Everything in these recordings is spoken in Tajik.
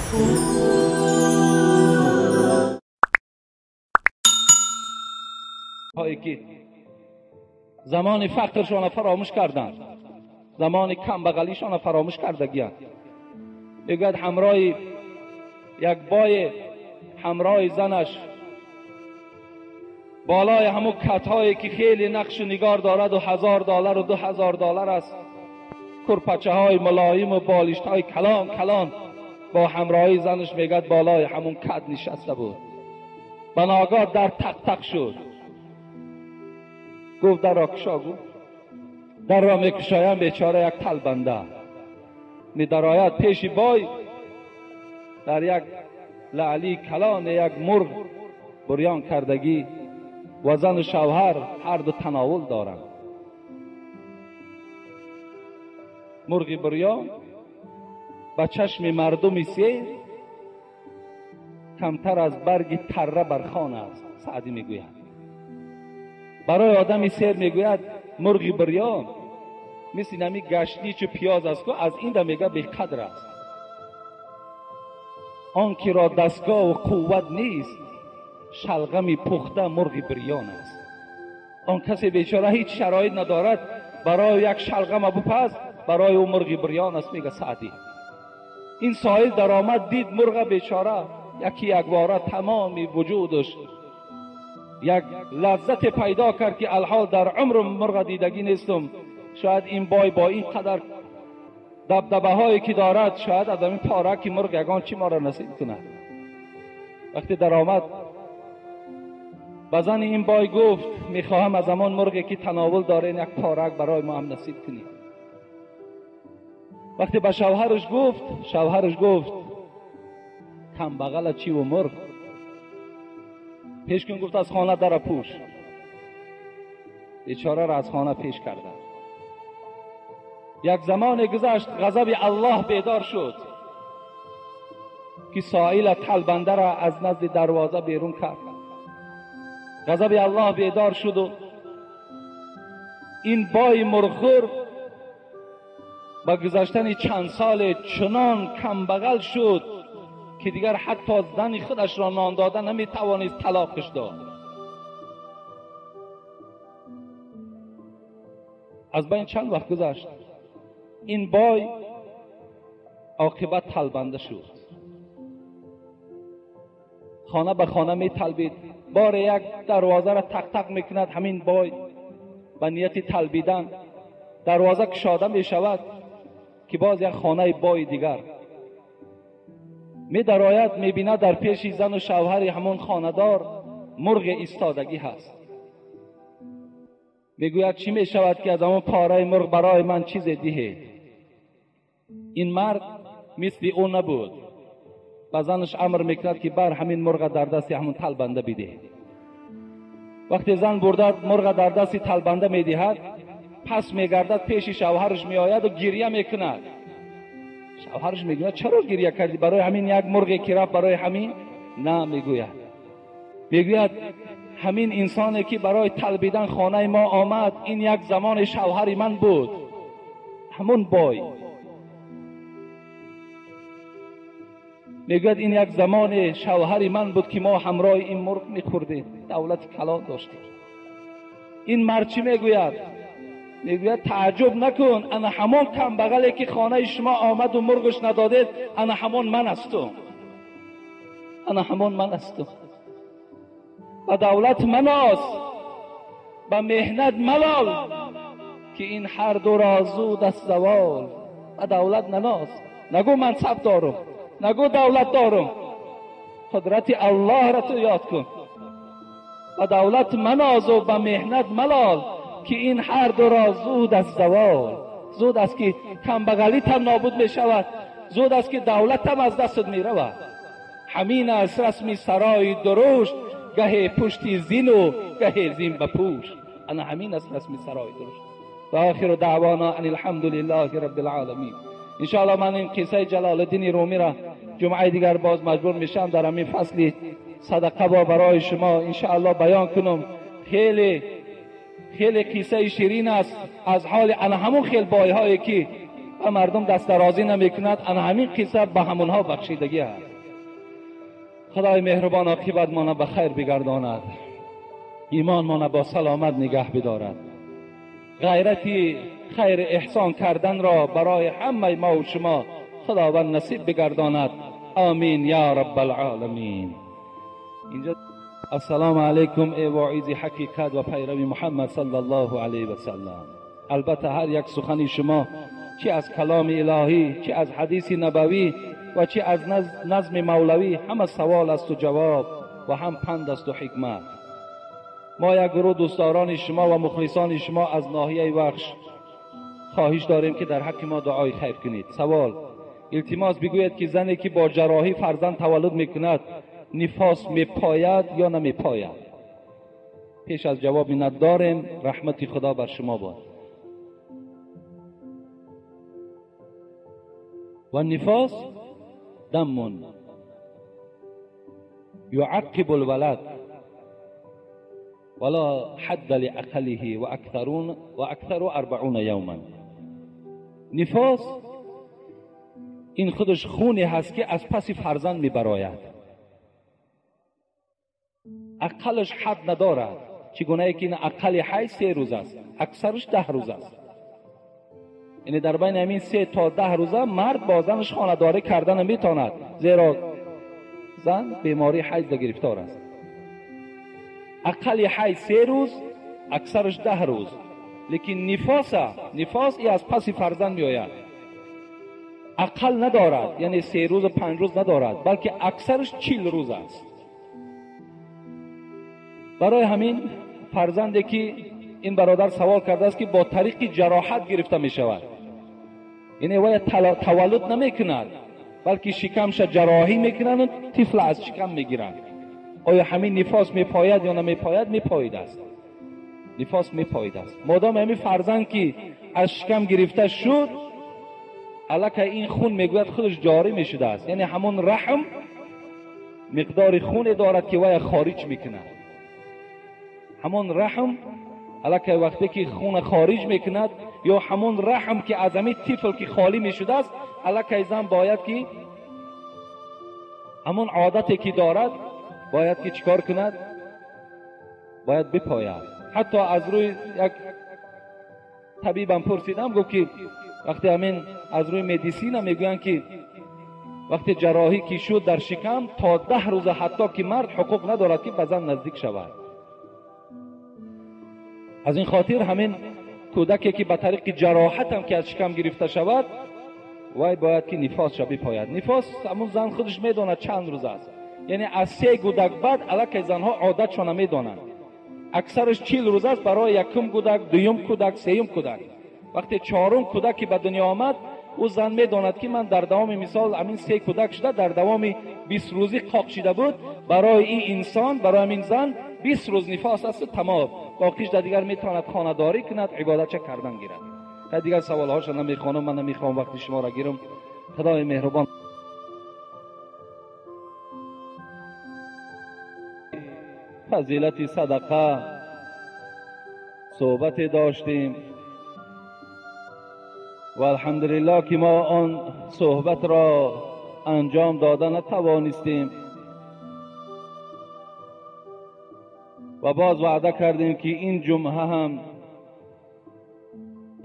ки замони фақршона фаромӯш карданд, замони камбағалишона фаромӯш кардагиянд. Мегӯяд ҳамроҳи як бой, ҳамроҳи занаш болои ҳамун катҳое ки хеле нақшу нигор дорад ва $1000 ва $2000 аст, курпачаҳои мулоим ва болиштҳои калон калон, бо ҳамроҳи занаш мегӯяд болои ҳамун кат нишаста буд. ба ногоҳ дар тақ тақ шуд. Гуфт дарро кушо. Гуфт дарро мекушоям, бечора як талбанда медарояд пеши бой, дар як лаъли калон як мурғ бурён кардагӣ ва зану шавҳар ҳар ду тановул доранд. Мурғи бурён ба чашми мардуми сер камтар аз барги тарра бархон аст. Саъдӣ мегӯяд барои одами сер мегӯяд мурғи бурён мисли нами гаштничу пиёз аст, ку аз ин да мега беқадр аст. Он ки ро дастгоҳу қувват нест, шалғами пухта мурғи бурён аст. Он касе бечора ҳеҷ шароит надорад, барои як шалғама бупаз, барои ӯ мурғи бурён аст, мега Саъдӣ. Ин соҳил даромад, дид мурға бечора яки якбора тамоми вуҷудаш як лаззате пайдо кард ки алҳол дар умрум мурға дидагӣ нестум. Шояд ин бой бо ин қадар дабдабаҳое ки дорад, шояд аз ҳамин пораки мурғ ягон чӣ моро насиб кунад. Вақте даромад ба зани ин бой гуфт мехоҳам аз ҳамон мурғе ки тановул дорен як порак барои мо ҳам насиб кунӣ. Вақте ба шавҳараш гуфт, шавҳараш гуфт камбағала чиву мурғ? Пеш кун, гуфт аз хона дара пӯш. Бечораро аз хона пеш карда. Як замоне гузашт, ғазаби Аллоҳ бедор шуд ки соила талбандара аз назди дарвоза берун кард. Ғазаби Аллоҳ бедор шуду ин бой мурғхӯр ба гузаштани чанд соле чунон камбағал шуд ки дигар ҳатто зани худашро нон дода наметавонист, талоқаш дод. Аз байн чанд вақт гузашт, ин бой оқибат талбанда шуд. Хона ба хона металбид. Боре як дарвозаро тақ-тақ мекунад ҳамин бой ба нияти талбидан. Дарвоза кушода мешавад ки боз як хонаи бои дигар медарояд. Мебинад дар пеши зану шавҳари ҳамон хонадор мурғи истодагӣ ҳаст. Мегӯяд чӣ мешавад ки аз ҳамон пораи мурғ барои ман чизе диҳед? Ин мард мисли ӯ набуд. Ба занаш амр мекунад ки бар ҳамин мурға дар дасти ҳамон талбанда бидеҳ. Вақте зан бурдад мурға дар дасти талбанда медиҳад, пас мегардад пеши шавҳараш меояду гиря мекунад. Шавҳараш мегӯяд чаро гиря кардӣ? Барои ҳамин як мурғе ки рафт, барои ҳамин? На, мегӯяд. Мегӯяд ҳамин инсоне ки барои талбидан хонаи мо омад, ин як замони шавҳари ман буд, ҳамон бой. Мегӯяд ин як замони шавҳари ман буд ки мо ҳамроҳи ин мурғ мехӯрдем, давлати калон доштем. Ин мард чӣ мегӯяд? Мегӯяд тааҷҷуб накун, ана ҳамон камбағале ки хонаи шумо омаду мурғаш надодед, ана ҳамон ман ҳастум, ана ҳамон ман ҳастум. Ба давлат маноз, ба меҳнат малол, ки ин ҳар дуро зуд аст завол. Ба давлат наноз, нагӯ мансаб дорум, нагӯ давлат дорум, қудрати Аллоҳро ту ёд кун. Ба давлат манозу ба меҳнат малол, ки ин ҳар дуро зуд аст завол. Зуд аст ки камбағалитам нобуд мешавад, зуд аст ки давлатам аз дастат меравад. Ҳамин аст расми сарои дурушт, гаҳе пушти зину гаҳе зин ба пушт. Ана ҳамин аст расми сарои дурушт. Ва охиру даъвона ан алҳамдулиллаҳи раббил оламин. Иншоаллоҳ ман ин қиссаи Ҷалолиддини Румиро ҷумъаи дигар боз маҷбур мешавам дар ҳамин фасли садақа бо барои шумо иншоаллоҳ баён кунам. Хеле хеле қиссаи ширин аст аз ҳоли ана ҳамон хел бойҳое ки ба мардум дастдарозӣ намекунад, ана ҳамин қисса ба ҳамонҳо бахшидагӣ аст. Худои меҳрубон оқибатмона ба хайр бигардонад, имонмона бо саломат нигаҳ бидорад, ғайрати хайр эҳсон карданро барои ҳамаи мо ва шумо худованд насиб бигардонад. Амин я раббалъоламин. Инҷо ассалому алайкум эй воизи ҳақиқат ва пайрави Муҳаммад саллаллоҳу алайҳи васаллам. Албатта ҳар як сухани шумо чӣ аз каломи илоҳӣ, чӣ аз ҳадиси набавӣ ва чӣ аз назми мавлавӣ ҳама савол асту ҷавоб ва ҳам панд асту ҳикмат. Мо як гурӯҳ дӯстдорони шумо ва мухлисони шумо аз ноҳияи Вахш хоҳиш дорем ки дар ҳаққи мо дуои хайр кунед. Савол: илтимос бигӯед ки зане ки бо ҷарроҳӣ фарзанд таваллуд мекунад нифос мепояд ё намепояд? Пеш аз ҷавоб миннат дорем. Раҳмати Худо бар шумо бод. Ва нифос дамун юаққибу лвалад вала ҳадда лиақалиҳи ва аксару 40 явман. Нифос ин худаш хуне ҳаст ки аз паси фарзанд мебарояд, ақаллаш ҳад надорад. Чӣ гунае ки ин ақалли ҳай 3 рӯз аст, аксараш 10 рӯз аст. Яъне дар байни ҳамин 3 то 10 рӯза мард бо занаш хонадорӣ карда наметавонад, зеро зан бемории ҳайзда гирифтор аст. Ақалли ҳай 3 рӯз, аксараш 10 рӯз. Лекин нифос и аз паси фарзанд меояд, ақал надорад, яъне 3 рӯзу 5 рӯз надорад, балки аксараш 40 рӯз аст. Барои ҳамин фарзанде ки ин бародар савол кардааст ки бо тариқи ҷароҳат гирифта мешавад, яъне вай таваллуд намекунад, балки шикамша ҷарроҳӣ мекунанд, тифла аз шикам мегиранд. Оё ҳамин нифос мепояд ё намепояд? Мепоид аст, нифос мепоид аст. Модом ҳамин фарзанд ки аз шикам гирифта шуд, аллакай ин хун мегӯяд худаш ҷорӣ мешудааст, яъне ҳамон раҳм миқдори хуне дорад ки вай хориҷ мекунад. Ҳамон раҳм аллакай вақте ки хуна хориҷ мекунад, ё ҳамон раҳм ки аз ҳамин тифл ки холӣ мешудааст, аллакай зан бояд ки ҳамон одате ки дорад бояд ки чикор кунад? Бояд бипояд. Ҳатто аз рӯи як табибам пурсидам, гуфт ки вақте ҳамин аз рӯи медисина мегӯянд ки вақте ҷарроҳӣ ки шуд дар шикам то 10 рӯза ҳатто ки мард ҳуқуқ надорад ки ба зан наздик шавад. Аз ин хотир ҳамин кӯдаке ки ба тариқи ҷароҳатам ки аз шикам гирифта шавад, вай бояд ки нифосша бипояд. Нифос ҳамун зан худаш медонад чанд рӯз аст, яъне аз 3 кӯдак баъд аллакай занҳо одатшона медонанд. Аксараш 40 рӯз аст барои якум кӯдак, дуюм кӯдак, сеюм кӯдак. Вақте чорум кӯдак ки ба дунё омад, ӯ зан медонад ки ман дар давоми мисол ҳамин 3 кӯдак шуда дар давоми 20 рӯзӣ қоқ шида буд, барои ин инсон, барои ҳамин зан 20 рӯз нифос аст тамом. Боқиш дар дигар метавонад хонадорӣ кунад, ибодатча кардан гирад. Хай дигар саволҳоша намехонам, ман намехоҳам вақти шуморо гирам. Худои меҳрубон фазилати садақа суҳбате доштем ва алҳамдулиллоҳ ки мо он суҳбатро анҷом дода натавонистем ва боз ваъда кардем ки ин ҷумъа ҳам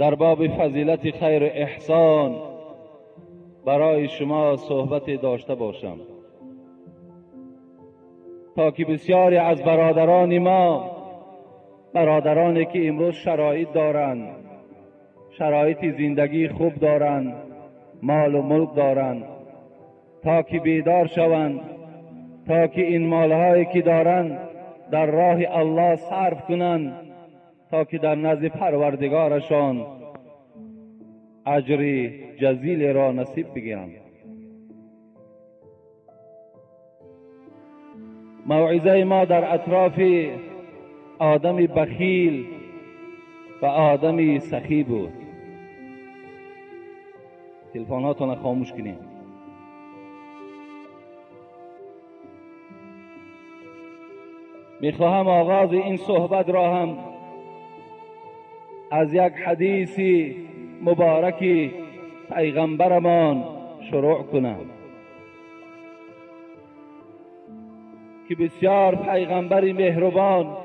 дар боби фазилати хайру эҳсон барои шумо суҳбате дошта бошам, то ки бисёре аз бародарони мо, бародароне ки имрӯз шароит доранд, шароити зиндагии хуб доранд, молу мулк доранд, то ки бедор шаванд, то ки ин молҳое ки доранд дар роҳи Аллоҳ сарф кунанд, то ки дар назди Парвардигорашон аҷри ҷазилеро насиб бигиранд. Мавъизаи мо дар атрофи одами бахил ва одами сахӣ буд. Телефонҳотонро хомӯш кунед. Мехоҳам оғози ин суҳбатро ҳам аз як ҳадиси мубораки پیغمبرمان شروع کنم که بسیار پیغمبری مهربان،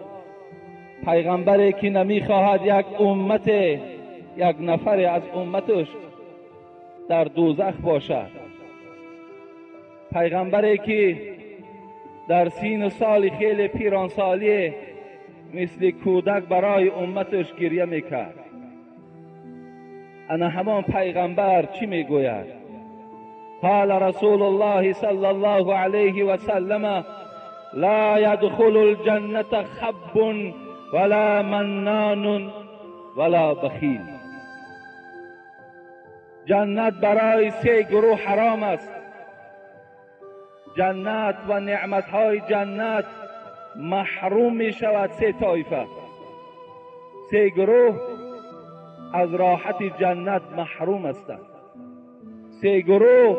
پیغمبری که نمیخواهد یک امت، یک نفر از امتش در دوزخ باشد، پیغمبری که در سین سال خیلی پیرانسالی مثل کودک برای امتش گریه میکرد. انا همان پیغمبر چی میگوید؟ قال رسول الله صلی الله علیه و سلم لا يدخل الجنة خب ولا منان ولا بخیل. جنت برای سه گروه حرام است. جنت و نعمتهای جنت محروم می شود سه طایفه، سه گروه از راحت جنت محروم هستند. سه گروه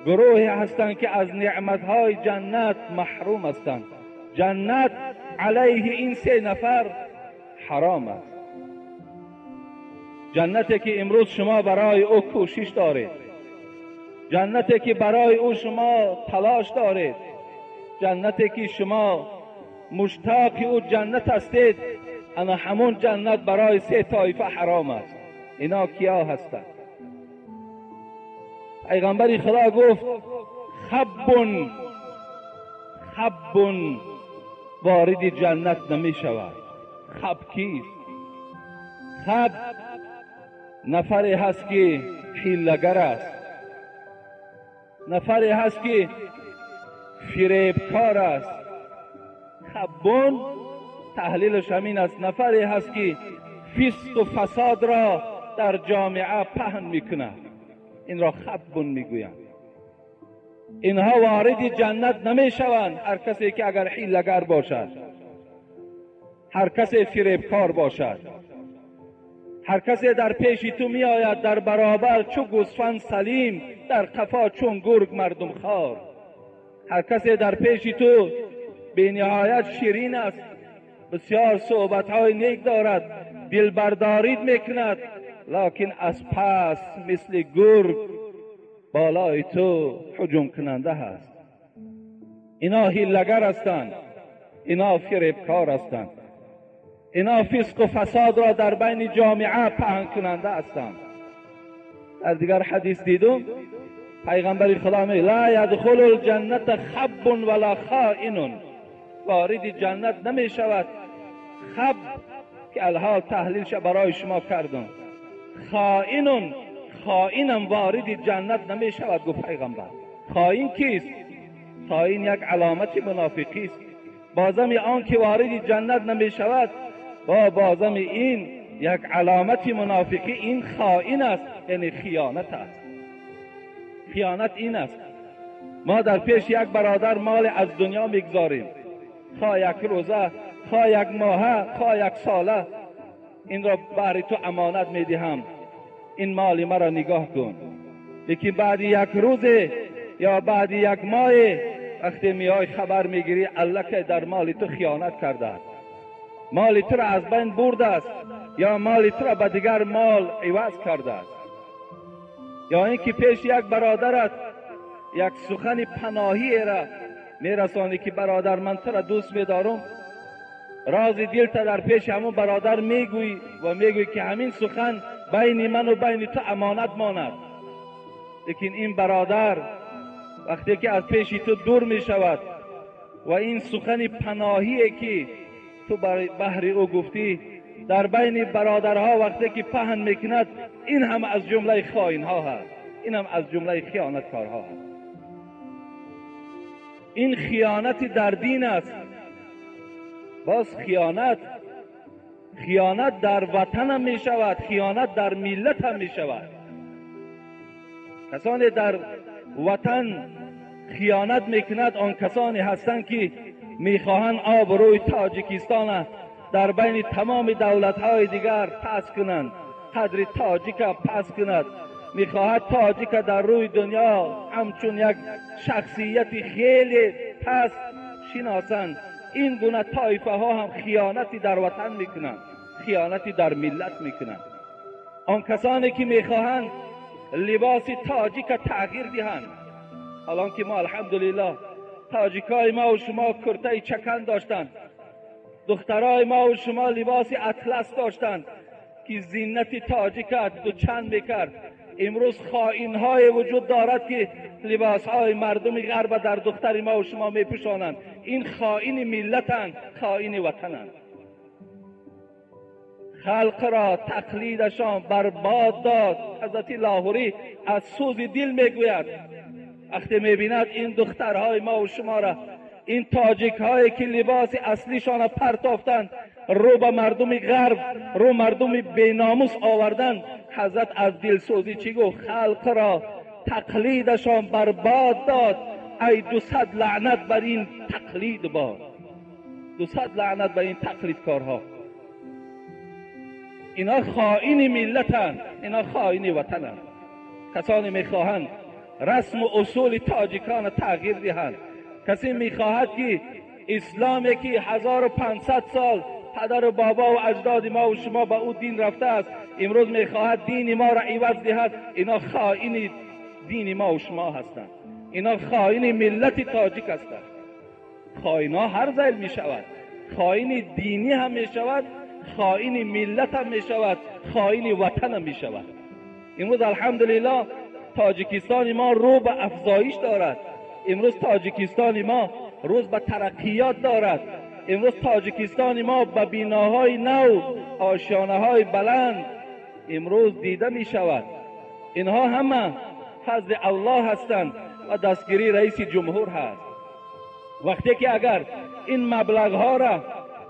گروهی هستند که از نعمتهای جنت محروم هستند. جنت علیه این سه نفر حرام است. جنتی که امروز شما برای او کوشش دارید، جنتی که برای او شما تلاش دارید، جنتی که شما مشتاق او جنت هستید، اما همون جنت برای سه طایفه حرام است. اینا کیا هستند؟ پیغمبر خدا گفت خب، خب وارد جنت نمی شود. خب کیست؟ خب نفری هست که حیله‌گر است، نفری هست که فریبکار است. خبون تحلیلش همین است، نفری هست که فسق و فساد را در جامعه پهن میکند، این را خبون میگویند. اینها وارد جنت نمیشوند. هر کسی که اگر حیله‌گر باشد، هر کسی فریبکار باشد، هر کسی در پیش تو می آید در برابر چو گوسفند سلیم، در قفا چون گرگ مردم خوار. هر کسی در پیش تو به نهایت شیرین است، بسیار صحبت‌های نیک دارد، دلبردارید میکند، لکن از پس مثل گرگ بالای تو هجوم کننده هست. اینا حیله‌گر هستند، اینا فریبکار هستند، اینا فسق و فساد را در بین جامعه پهن کننده هستند. در دیگر حدیث دیدم پیغمبر خدا می لا یدخل الجنة خب ولا خائن، وارد جنت نمی شود خب که الحال تحلیلش برای شما کردم، خائن، خائنم وارد جنت نمی شود. گفت پیغمبر خائن کیست؟ خائن یک علامت منافقی است. بازم آن که وارد جنت نمی شود با بازم این یک علامت منافقی، این خائن است، یعنی خیانت است. خیانت این است ما در پیش یک برادر مال از دنیا میگذاریم، خواه یک روزه، خواه یک ماهه، خواه یک ساله، این را برای تو امانت میدهم، این مال مرا نگاه کن. لیکن بعد یک روز یا بعد یک ماه وقتی میای خبر میگیری الله که در مال تو خیانت کرده است، مال تو را از بین برده است، یا مال تو را به دیگر مال عوض کرده است. یا اینکه پیش یک برادرت یک سخن پناهی را میرسانی که برادر من تو را دوست میدارم، راز دل تا در پیش همون برادر میگویی و میگویی که همین سخن بین من و بین تو امانت ماند. لیکن این برادر وقتی که از پیش تو دور می شود و این سخن پناهی که تو بهر او گفتی در بین برادرها وقتی که پهن میکند، این هم از جمله خائن ها هست، این هم از جمله خیانتکارها هست. این خیانت در دین است. باز خیانت در وطن هم می شود، خیانت در ملت هم می شود. کسانی در وطن خیانت میکند آن کسانی هستند که میخواهند آبروی تاجیکستان در بین تمام دولت‌های دیگر پس کنند، قدر تاجیک پس کند، میخواهد تاجیک در روی دنیا همچون یک شخصیت خیلی پس شناسند. این گونه طایفه ها هم خیانتی در وطن میکنند، خیانتی در ملت میکنند. آن کسانی که میخواهند либоси тоҷика тағйир диҳанд. Ҳолон ки мо алҳамдулиллоҳ тоҷикҳои мо ва шумо куртаи чакан доштанд, духтарои мо ва шумо либоси атлас доштанд ки зинати тоҷика дучанд мекард. Имрӯз хоинҳое вуҷуд дорад ки либосҳои мардуми ғарба дар духтари мо ва шумо мепӯшонанд. Ин хоини миллатанд, хоини ватананд. Халқро тақлидашон барбод дод. Ҳазрати Лоҳурӣ аз сӯзи дил мегӯяд вақте мебинад ин духтарҳои мо ва шуморо, ин тоҷикҳое ки либоси аслишонро партофтанд, рӯ ба мардуми ғарб, рӯ мардуми беномус оварданд, ҳазрат аз дилсӯзӣ чӣ гуфт? Халқро тақлидашон барбод дод. Ай 200 лаънат бар ин тақлид бод, 200 лаънат бар ин тақлидкорҳо. Инҳо хоини миллатанд, инҳо хоини ватананд. Касоне мехоҳанд расму усули тоҷиконро тағйир диҳанд. Касе мехоҳад ки исломе ки 1500 сол падару бобо ва аҷдоди мо ва шумо ба ӯ дин рафтааст, имрӯз мехоҳад дини моро иваз диҳад. Инҳо хоини дини мо ва шумо ҳастанд, инҳо хоини миллати тоҷик ҳастанд. Хоинҳо ҳар зайл мешавад, хоини динӣ ҳам мешавад, хоини миллат ҳам мешавад, хоини ватан ҳам мешавад. Имрӯз алҳамдулиллоҳ тоҷикистони мо рӯ ба афзоиш дорад. Имрӯз тоҷикистони мо рӯз ба тараққиёт дорад. Имрӯз тоҷикистони мо ба биноҳои нав, ошёнаҳои баланд имрӯз дида мешавад. Инҳо ҳама фазли Аллоҳ ҳастанд ва дастгирии раиси ҷумҳур ҳаст. Вақте ки агар ин маблағҳоро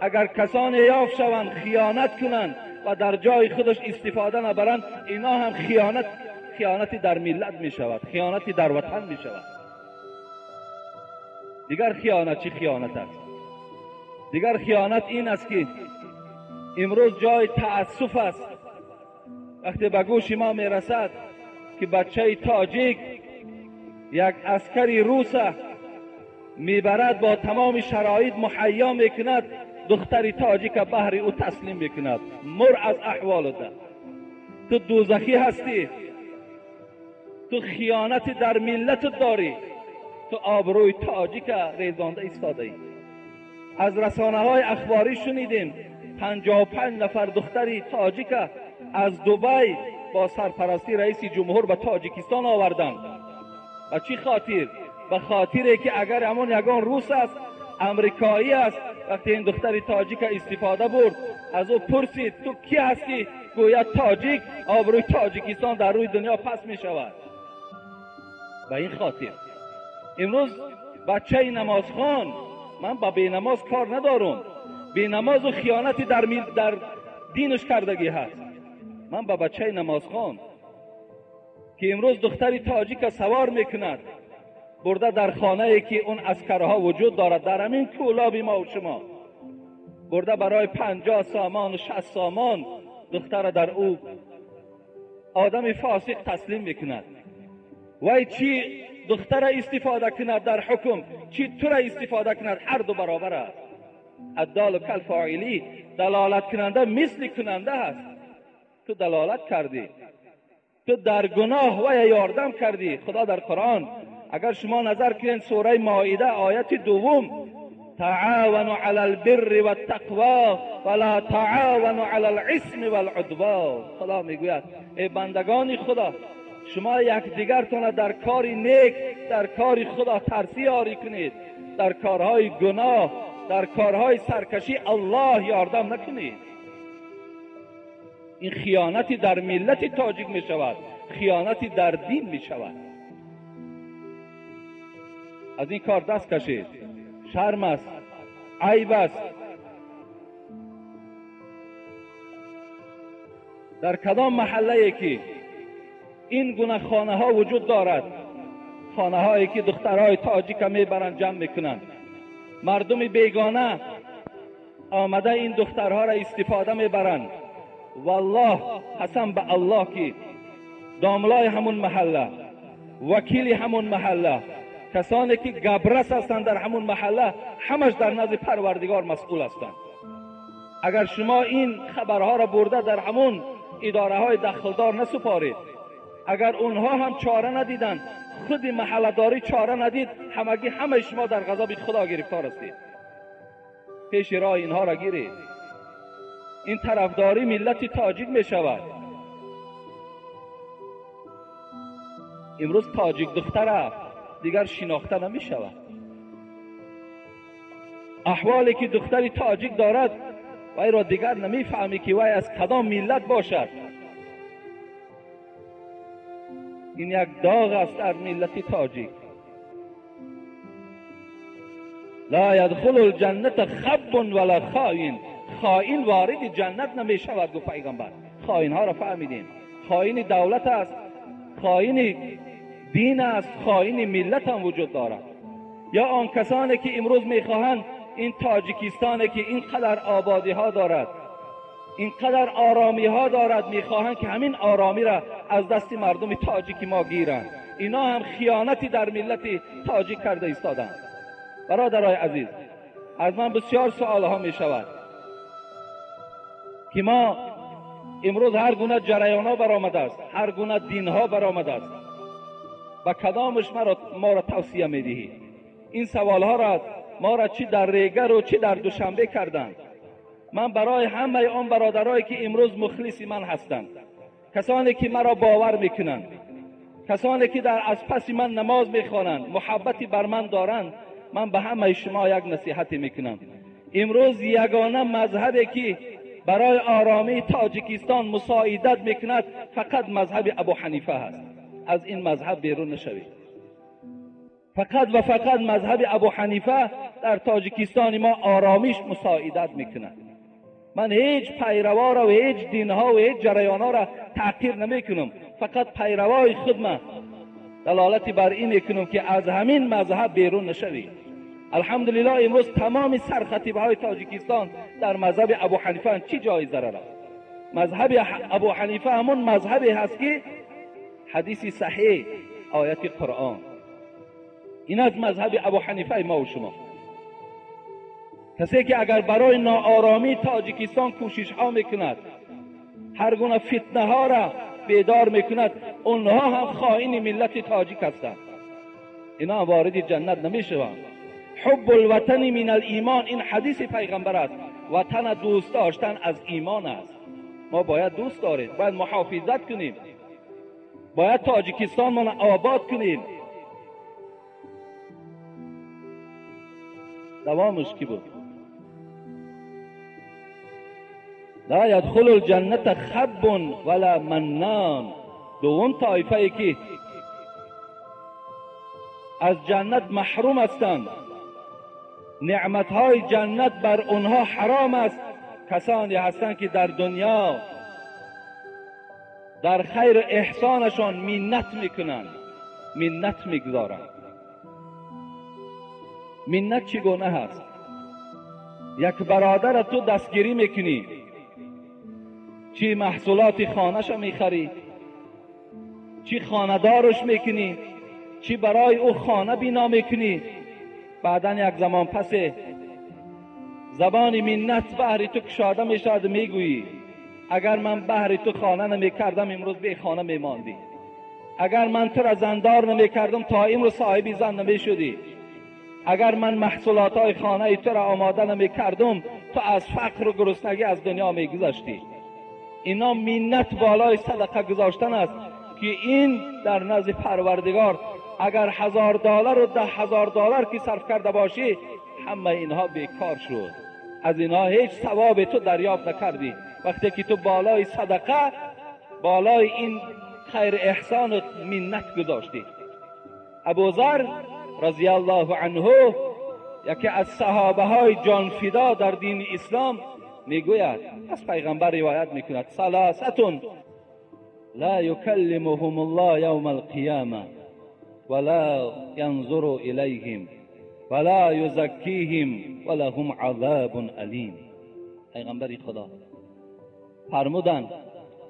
агар касоне ёфт шаванд, хиёнат кунанд ва дар ҷои худаш истифода набаранд, инҳо ҳам хиёнати дар миллат мешавад, хиёнати дар ватан мешавад. Дигар хиёнат чӣ хиёнат аст? Дигар хиёнат ин аст ки имрӯз ҷои таассуф аст вақте ба гӯши мо мерасад ки бачаи тоҷик як аскари руса мебарад, бо тамоми шароит муҳайё мекунад, духтари тоҷика баҳри ӯ таслим мекунад. Мур аз аҳволата, ту дӯзахӣ ҳастӣ, ту хиёнати дар миллатат дорӣ, ту обрӯи тоҷика резонда истодаӣ. Аз расонаҳои ахборӣ шунидем 55 нафар духтари тоҷика аз Дубай бо сарпарастии раиси ҷумҳур ба Тоҷикистон оварданд. Ба чӣ хотир? Ба хотире ки агар ҳамон ягон рус аст, амрикоӣ аст, вақте ин духтари тоҷика истифода бурд, аз ӯ пурсид ту кӣ ҳастӣ? Гӯяд тоҷик, обрӯи Тоҷикистон дар рӯи дунё пас мешавад. Ба ин хотир имрӯз бачаи намозхон, ман ба бенамоз кор надорам, бенамозу хиёнати дар динаш кардагӣ ҳаст. Ман ба бачаи намозхон ки имрӯз духтари тоҷика савор мекунад, бурда дар хонае ки он аскарҳо вуҷуд дорад, дар ҳамин кӯлоби мо ва шумо, бурда барои 50 сомон, 60 сомон духтара дар ӯ одами фосиқ таслим мекунад. Вай чӣ духтара истифода кунад дар ҳукм, чӣ тура истифода кунад, ҳар ду баробар аст. Аддолу калфоилӣ, далолаткунанда мисли кунанда аст. Ту далолат кардӣ, ту дар гуноҳ вая ёрдам кардӣ. Худо дар Қуръон агар шумо назар кунед сураи Моида ояти 2, таъавану ала албирри ваттақво ва ла таъавану ала алисми валудвон. Худо мегӯяд эй бандагони Худо, шумо якдигартонро дар кори нек, дар кори худотарсӣ ёрӣ кунед, дар корҳои гуноҳ, дар корҳои саркашӣ Аллоҳ ёрдам накунед. Ин хиёнати дар миллати тоҷик мешавад, хиёнати дар дин мешавад. Аз ин кор даст кашед. Шарм аст, айб аст. Дар кадом маҳаллае ки ин гуна хонаҳо вуҷуд дорад, хонаҳое ки духтарҳои тоҷика мебаранд, ҷамъ мекунанд, мардуми бегона омада ин духтарҳоро истифода мебаранд. Валлоҳ қасам ба Аллоҳ ки домлои ҳамун маҳалла, вакили ҳамун маҳалла, касоне ки габрас ҳастанд дар ҳамун маҳалла, ҳамаш дар назди Парвардигор масъул ҳастанд. Агар шумо ин хабарҳоро бурда дар ҳамун идораҳои дахлдор насупоред, Агар онҳо ҳам чора надиданд, худи маҳалладорӣ чора надид, ҳамагӣ ҳамаи шумо дар ғазаби Худо гирифтор ҳастед. Пеши роҳи инҳоро гиред. Ин тарафдорӣ миллати тоҷик мешавад. Имрӯз тоҷик духтара дигар шинохта намешавад. Аҳволе ки духтари тоҷик дорад, вайро дигар намефаҳмӣ ки вай аз кадом миллат бошад. Ин як доғ аст дар миллати тоҷик. Ла ядхулу лҷанната хаббун вала хоин. Хоин вориди ҷаннат намешавад, гуфт пайғамбар. Хоинҳоро фаҳмидем. Хоини давлат аст, хоини дин аст, хоини миллат ҳам вуҷуд дорад. Ё он касоне ки имрӯз мехоҳанд ин тоҷикистоне ки ин қадар ободиҳо дорад, ин қадар оромиҳо дорад, мехоҳанд ки ҳамин оромиро аз дасти мардуми тоҷики мо гиранд. Ино ҳам хиёнати дар миллати тоҷик карда истоданд. Бародарои азиз, аз ман бисёр суолҳо мешавад ки мо имрӯз ҳар гуна ҷараёнҳо баромадааст, ҳар гуна динҳо баромадааст, ба кадомаш моро тавсия медиҳӣ? Ин саволҳоро моро чӣ дар Регару чӣ дар Душанбе карданд. Ман барои ҳамаи он бародарое ки имрӯз мухлиси ман ҳастанд, касоне ки маро бовар мекунанд, касоне ки аз паси ман намоз мехонанд, муҳаббати бар ман доранд, ман ба ҳамаи шумо як насиҳате мекунам. Имрӯз ягона мазҳабе ки барои оромии тоҷикистон мусоидат мекунад фақат мазҳаби Абу Ҳанифа ҳаст. Аз ин мазҳаб берун нашавед. Фақат ва фақат мазҳаби Абу Ҳанифа дар тоҷикистони мо оромиш мусоидат мекунад. Ман ҳеҷ пайраваро ва ҳеҷ динҳо ва ҳеҷ ҷараёнҳоро таъқир намекунам. Фақат пайравои худма далолати бар ин мекунам ки аз ҳамин мазҳаб берун нашавед. Алҳамдулиллоҳ, имрӯз тамоми сархатибҳои тоҷикистон дар мазҳаби Абу Ҳанифа чӣ ҷои зарар аст? Мазҳаби Абу Ҳанифа ҳамон мазҳабе ҳаст ки ҳадиси саҳеҳ, ояти Қуръон. Ин аз мазҳаби Абу Ҳанифаи мо ва шумо. Касе ки агар барои ноороми тоҷикистон кӯшишҳо мекунад, ҳар гуна фитнаҳоро бедор мекунад, онҳо ҳам хоини миллати тоҷик ҳастанд. Инҳо вориди ҷаннат намешаванд. ҳубб алватани мин алимон, ин ҳадиси пайғамбар аст. Ватана дӯст доштан аз имон аст. Мо бояд дӯст дорем, бояд муҳофизат кунем, бояд тоҷикистонмонро обод кунем. Давомаш ки буд? Ла ядхулу лҷанната хаббун вала маннон. Дуввум тоифае ки аз ҷаннат маҳрум ҳастанд, неъматҳои ҷаннат бар онҳо ҳаром аст, касоне ҳастанд ки дар дунё дар хайру эҳсонашон миннат мекунанд, миннат мегузоранд. Миннат чӣ гуна ҳаст? Як бародарро ту дастгирӣ мекунӣ, чӣ маҳсулоти хонаша мехарӣ, чӣ хонадораш мекунӣ, чӣ барои ӯ хона бино мекунӣ. Баъдан як замон пасе забони миннат баҳри ту кушода мешавад, мегӯӣ агар ман баҳри ту хона намекардам имрӯз бехона мемондӣ, агар ман тура зандор намекардам то имрӯз соҳиби зан намешудӣ, агар ман маҳсулотҳои хонаи тура омода намекардам ту аз фақру гуруснагӣ аз дунё мегузаштӣ. Ино миннат болои садақа гузоштан аст ки ин дар назди Парвардигор агар $1000 ва $10,000 ки сарф карда бошӣ, ҳамаи инҳо бекор шуд. Аз инҳо ҳеҷ савобе ту дарёфт накардӣ. Вақте ки ту болои садақа, болои ин хайр эҳсонат миннат гузоштӣ. Абузар разияллоҳу анҳу, яке аз саҳобаҳои ҷонфидо дар дини ислом, мегӯяд, аз пайғамбар ривоят мекунад: саласатун ла юкаллимуҳум аллоҳ явма алқияма ва ла янзуру илайҳим ва ла юзаккиҳим ва лаҳум азабун алим. Пайғамбари Худо фармуданд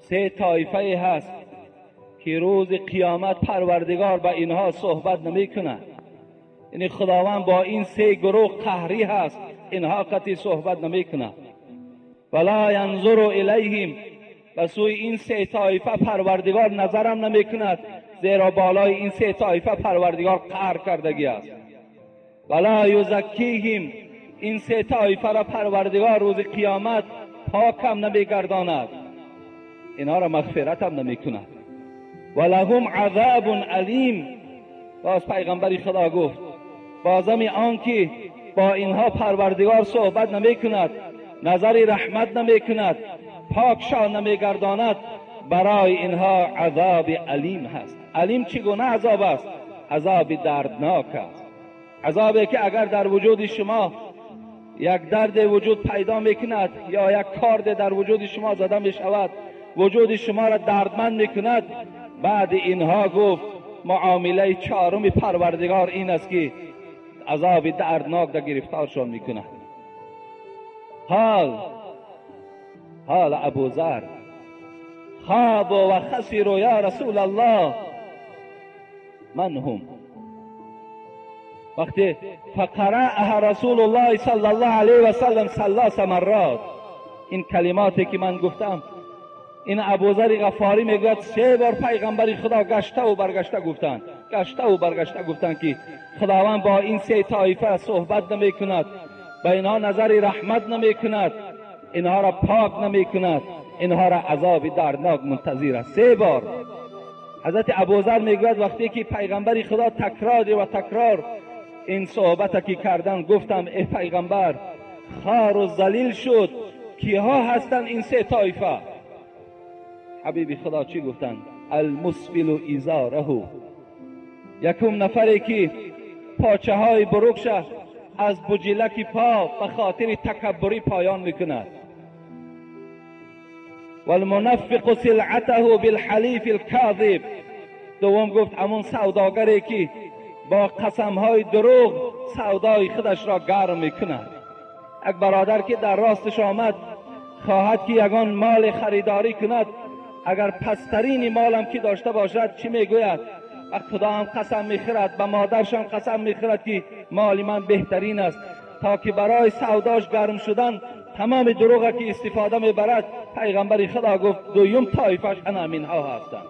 се тоифае ҳаст ки рӯзи қиёмат Парвардигор ба инҳо суҳбат намекунад. Яъне Худованд бо ин се гурӯҳ қаҳрӣ ҳаст, инҳо қатъи суҳбат намекунад. Ва ла янзуру илайҳим, به سوی این سه طایفه پروردگار نظرم نمیکند، زیرا بالای این سه طایفه پروردگار قهر کردگی است. ولا یزکیهم، این سه طایفه را پروردگار روز قیامت پاکم نمیگرداند، اینها را مغفرت هم نمیکند. ولهم عذاب علیم. باز پیغمبر خدا گفت بازم آن که با اینها پروردگار صحبت نمیکند، نظر رحمت نمیکند، پاکشان نمیگرداند، برای اینها عذاب علیم هست. علیم چگونه عذاب است؟ عذاب دردناک است، عذابی که اگر در وجود شما یک درد وجود پیدا میکند یا یک کارد در وجود شما زده میشود، وجود شما را دردمند میکند. بعد اینها گفت معامله چهارم پروردگار این است که عذاب دردناک در گرفتارشان میکند. حال ابوذر خاب و خسروا یا رسول الله من هم. وقتی فقرأها رسول الله صلی الله علیه و سلم ثلاث مرات، این کلماتی که من گفتم، این ابوذر غفاری میگوید سه بار پیغمبر خدا گشته و برگشته گفتند، گشته و برگشته گفتند که خداوند با این سه طایفه صحبت نمیکند، به اینها نظر رحمت نمیکند، اینها را پاک نمیکند، اینها را عذاب دردناک منتظر است. سه بار حضرت ابوذر میگوید وقتی که پیغمبر خدا تکرار و تکرار این صحبت که کردن، گفتم ای پیغمبر، خار و ذلیل شد، کیها هستند این سه طایفه؟ حبیب خدا چی گفتند؟ المسبل ازاره، یکم نفری که پاچه های بروکش از بجلک پا به خاطر تکبری پایان میکند. والمنفق سلعته بالحلیف الکاذب، دوم گفت همون سوداگری که با قسمهای دروغ سودای خودش را گرم میکند. یک برادر که در راستش آمد خواهد که یگان مال خریداری کند، اگر پسترین مالم که داشته باشد چی میگوید؟ خدا هم قسم میخورد، به مادرش هم قسم میخورد که مال من بهترین است، تا که برای سوداش گرم شدن تمام دروغ که استفاده میبرد. پیغمبر خدا گفت دویم طایفش انا منها هستند.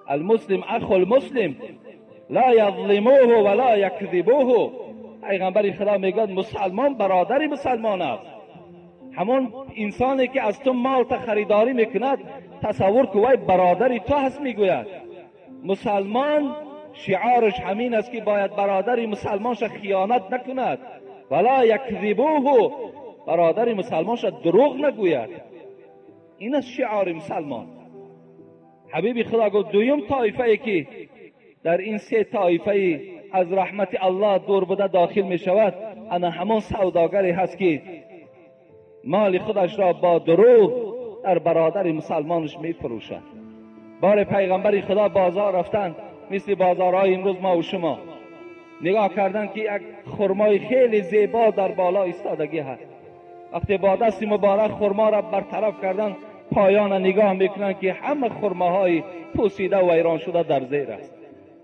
المسلم اخو المسلم لا یظلموه ولا یکذبوه. پیغمبر خدا میگوید مسلمان برادر مسلمان است. همون انسانی که از تو مال تا خریداری میکند تصور که وای برادری تو هست. میگوید مسلمان شعارش همین است که باید برادر مسلمانش خیانت نکند، ولا یکذبوه، برادر مسلمانش دروغ نگوید. این است شعار مسلمان. حبیب خدا گفت دویم طایفه ای که در این سه طایفه از رحمت الله دور بوده داخل می شود، انا همان سوداگری هست که مال خودش را با دروغ در برادر مسلمانش می فروشد. بار پیغمبر خدا بازار رفتن، مثل بازارهای امروز ما و شما، نگاه کردن که یک خرمای خیلی زیبا در بالا ایستادگی هست. وقتی با دست مبارک خرما را برطرف کردن، پایان نگاه میکنن که همه خرماهای پوسیده و ویران شده در زیر است.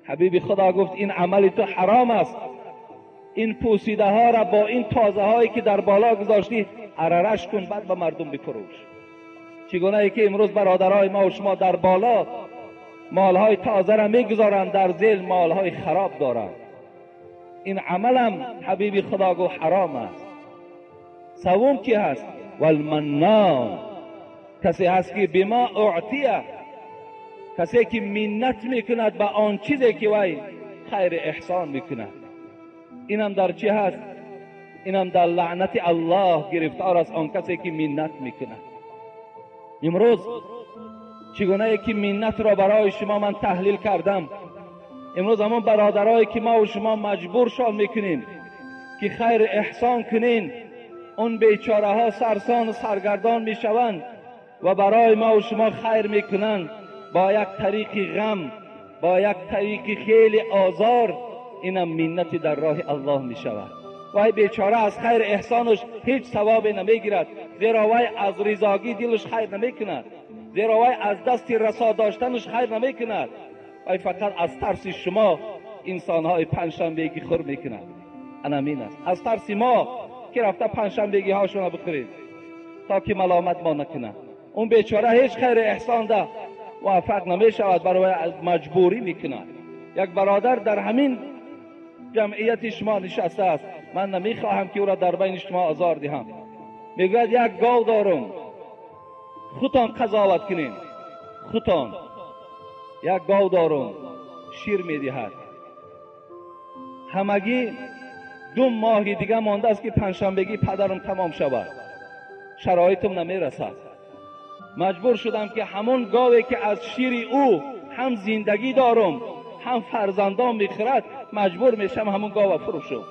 حبیب خدا گفت این عمل تو حرام است، این پوسیده ها را با این تازه هایی که در بالا گذاشتی عررش کن، بعد به مردم بفروش. چگونه ای که امروز برادرای ما و شما در بالا مالهای تازه را میگذارند، در زیر مالهای خراب دارند. این عملم حبیب خدا گفت حرام است. سوم کی هست؟ والمنان، کسی هست که بما اعطیه، کسی که منت میکند به آن چیزی که وی خیر احسان میکند. اینم در چی هست؟ اینم در لعنت الله گرفتار است، آن کسی که منت میکند. امروز چگونه که منت را برای شما من تحلیل کردم، امروز همان برادرایی که ما و شما مجبور شان میکنیم که خیر احسان کنین، اون بیچاره ها سرسان و سرگردان میشوند و برای ما و شما خیر میکنند با یک طریق غم، با یک طریق خیلی آزار. اینم منت در راه الله میشود. وای بیچاره از خیر احسانش هیچ ثوابی نمیگیرد، زیرا وای از رضاگی دلش خیر نمیکند، زیرا وای از دست رسا داشتنش خیر نمیکند، وای فقط از ترس شما انسانهای پنجشنبگی خور میکند. انامین است، از ترس ما که رفته پنجشنبگی هاشون بخوریم تا که ملامت ما نکنند. Он бечора ҳеҷ хайр эҳсон да муваффақ намешавад, барои маҷбурӣ мекунад. Як бародар дар ҳамин ҷамъияти шумо нишаста аст, ман намехоҳам ки ӯро дар байни шумо озор диҳам. Мегӯяд як гов дорам, худтон қазоват кунед, худтон. Як гов дорам, шир медиҳад. Ҳамагӣ 2 моҳи дига мондааст ки панҷшанбегӣ падарам тамом шавад, шароитам намерасад. Маҷбур шудам ки ҳамон гове ки аз шири ӯ ҳам зиндагӣ дорам, ҳам фарзандон мехӯрад, маҷбур мешавам ҳамон гова фурӯшам,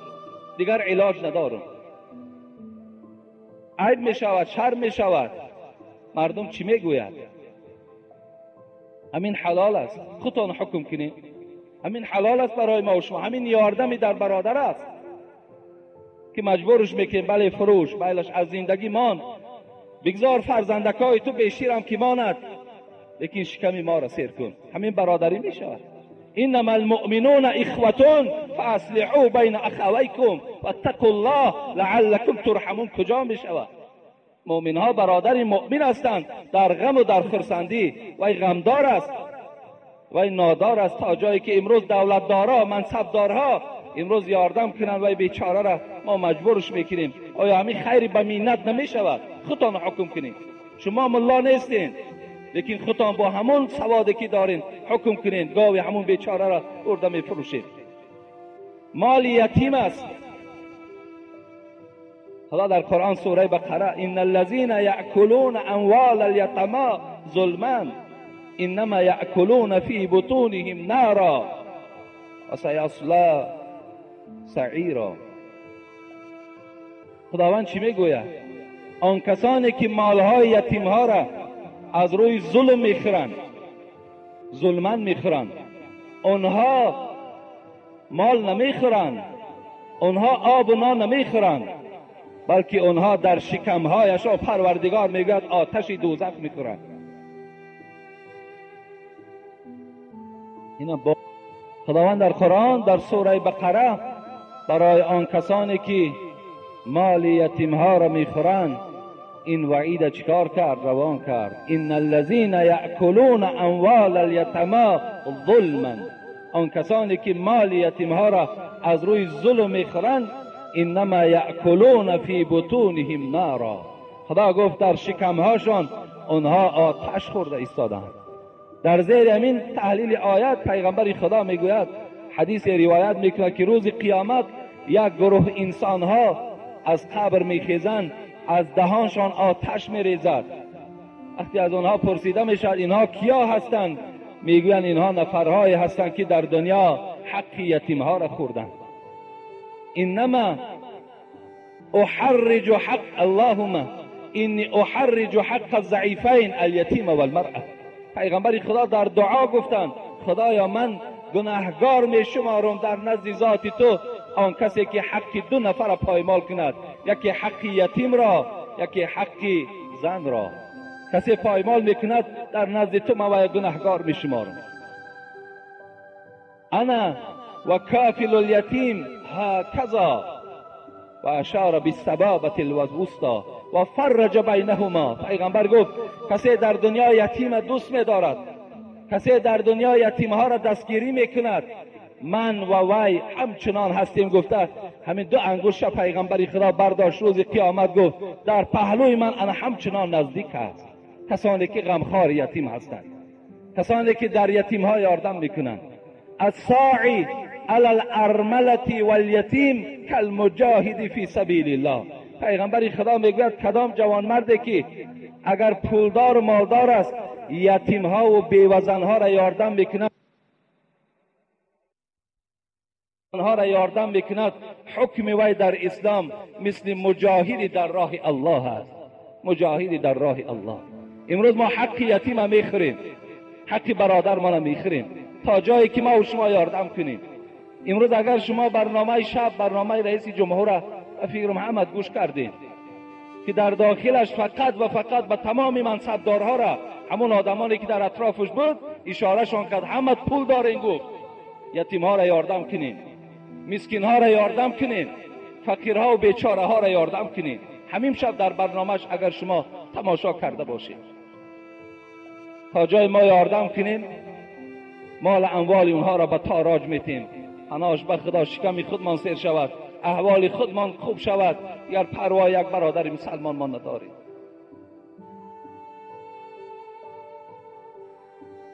дигар илоҷ надорам. Айб мешавад, шарм мешавад. Мардум чӣ мегӯяд? Ҳамин ҳалол аст, худтон ҳукм кунед. Ҳамин ҳалол аст барои ма ва шумо, ҳамин ёрдами дар бародар аст ки маҷбурш мекунем. Бале фурӯш, байлаш аз зиндагӣ мон, бигзор фарзандакҳои ту беширам ки монад, лекин шиками моро сер кун. Ҳамин бародарӣ мешавад. انما المؤمنون اخوة فاصلحوا بین اخویکم واتقوا الله لعلکم ترحمون. کجا میشود؟ مؤمن ها برادر مؤمن هستند در غم و در خرسندی. وی غمدار است، وی نادار است. تا جایی که امروز دولتدارا، منصبدارها امروز یاردم کنند وی بیچاره را ما مجبورش میکنیم. آیا همین خیری به مینت نمیشود؟ خودتان حکم کنید. شما ملا نیستین، لیکن خودتان با همون سوادی که دارین حکم کنین. گاوی همون بیچاره را برده میفروشید. مال یتیم است. خدا در قرآن سوره بقره: ان الذين یأکلون اموال الیتاما ظلما انما یأکلون فی بطونهم نارا و سیصلی سعیرا. خداوند چی میگوید؟ آن کسانی که مالهای یتیمها را از روی ظلم میخورند، ظلما میخورند، آنها مال نمیخورند، آنها آب و نان نمیخورند، بلکه آنها در شکمهایشان پروردگار میگوید آتش دوزخ میخورند. اینا با خداوند در قرآن در سوره بقره برای آن کسانی که مال یتیمها را میخورند این وعید چکار کرد؟ روان کرد. ان الذین یأکلون اموال الیتاما ظلما. آن کسانی که مال یتیمها را از روی ظلم میخورند، انما یأکلون فی بطونهم نارا. خدا گفت در شکمهاشان آنها آتش خورده ایستادند. در زیر همین تحلیل آیت پیغمبر خدا میگوید، حدیث روایت میکند که روز قیامت یک گروه انسانها از قبر میخیزند، از دهانشان آتش میریزد. وقتی از آنها پرسیده میشود اینها کیا هستند، میگویند اینها نفرهایی هستند که در دنیا حق یتیمها را خوردند. انما احرج حق اللهم انی احرج حق الضعیفین الیتیم والمرأة. پیغمبر خدا در دعا گفتند خدایا من گناهگار می شمارم در نزد ذات تو آن کسی که حق 2 نفر را پایمال کند، یکی حق یتیم را، یکی حق زن را. کسی پایمال میکند در نزد تو من گناهگار می شمارم. انا و کافل الیتیم هکذا و اشار بالسبابة الوسطى و فرج بینهما. پیغمبر گفت کسی در دنیا یتیم دوست می‌دارد، کسی در دنیا یتیمها را دستگیری میکند، من و وی همچنان هستیم. گفته همین 2 انگشت پیغمبر خدا برداشت روز قیامت گفت در پهلوی من انا همچنان نزدیک است. کسانی که غمخوار یتیم هستند، کسانی که در یتیمها یاردم میکنند. الساعی علی الارملة والیتیم کالمجاهد فی سبیل الله. پیغمبر خدا میگوید کدام جوانمردی که اگر پولدار و مالدار است یتیمها و بیوزنها را یاردم میکند، آنها را یاردم میکند، حکم وی در اسلام مثل مجاهدی در راه الله است. مجاهدی در راه الله. امروز ما حق یتیم میخوریم، حق برادر ما میخوریم تا جایی که ما و شما یاردم کنیم. امروز اگر شما برنامه شب، برنامه رئیس جمهور فکر محمد گوش کردید که در داخلش فقط و فقط به تمام منصبدارها را، همون آدمانی که در اطرافش بود اشارهشان کرد، همه پول دارین، گفت یتیمها را یاردم کنیم، مسکینها را یاردم کنیم، فقیرها و بیچاره ها را یاردم کنیم. همین شب در برنامهش اگر شما تماشا کرده باشید. تا جای ما یاردم کنیم مال اموال اونها را به تاراج میتیم. پناهش به خدا شکم خودمان سیر شود، احوال خودمان خوب شود، دیگر پروا یک برادر مسلمان ما نداریم.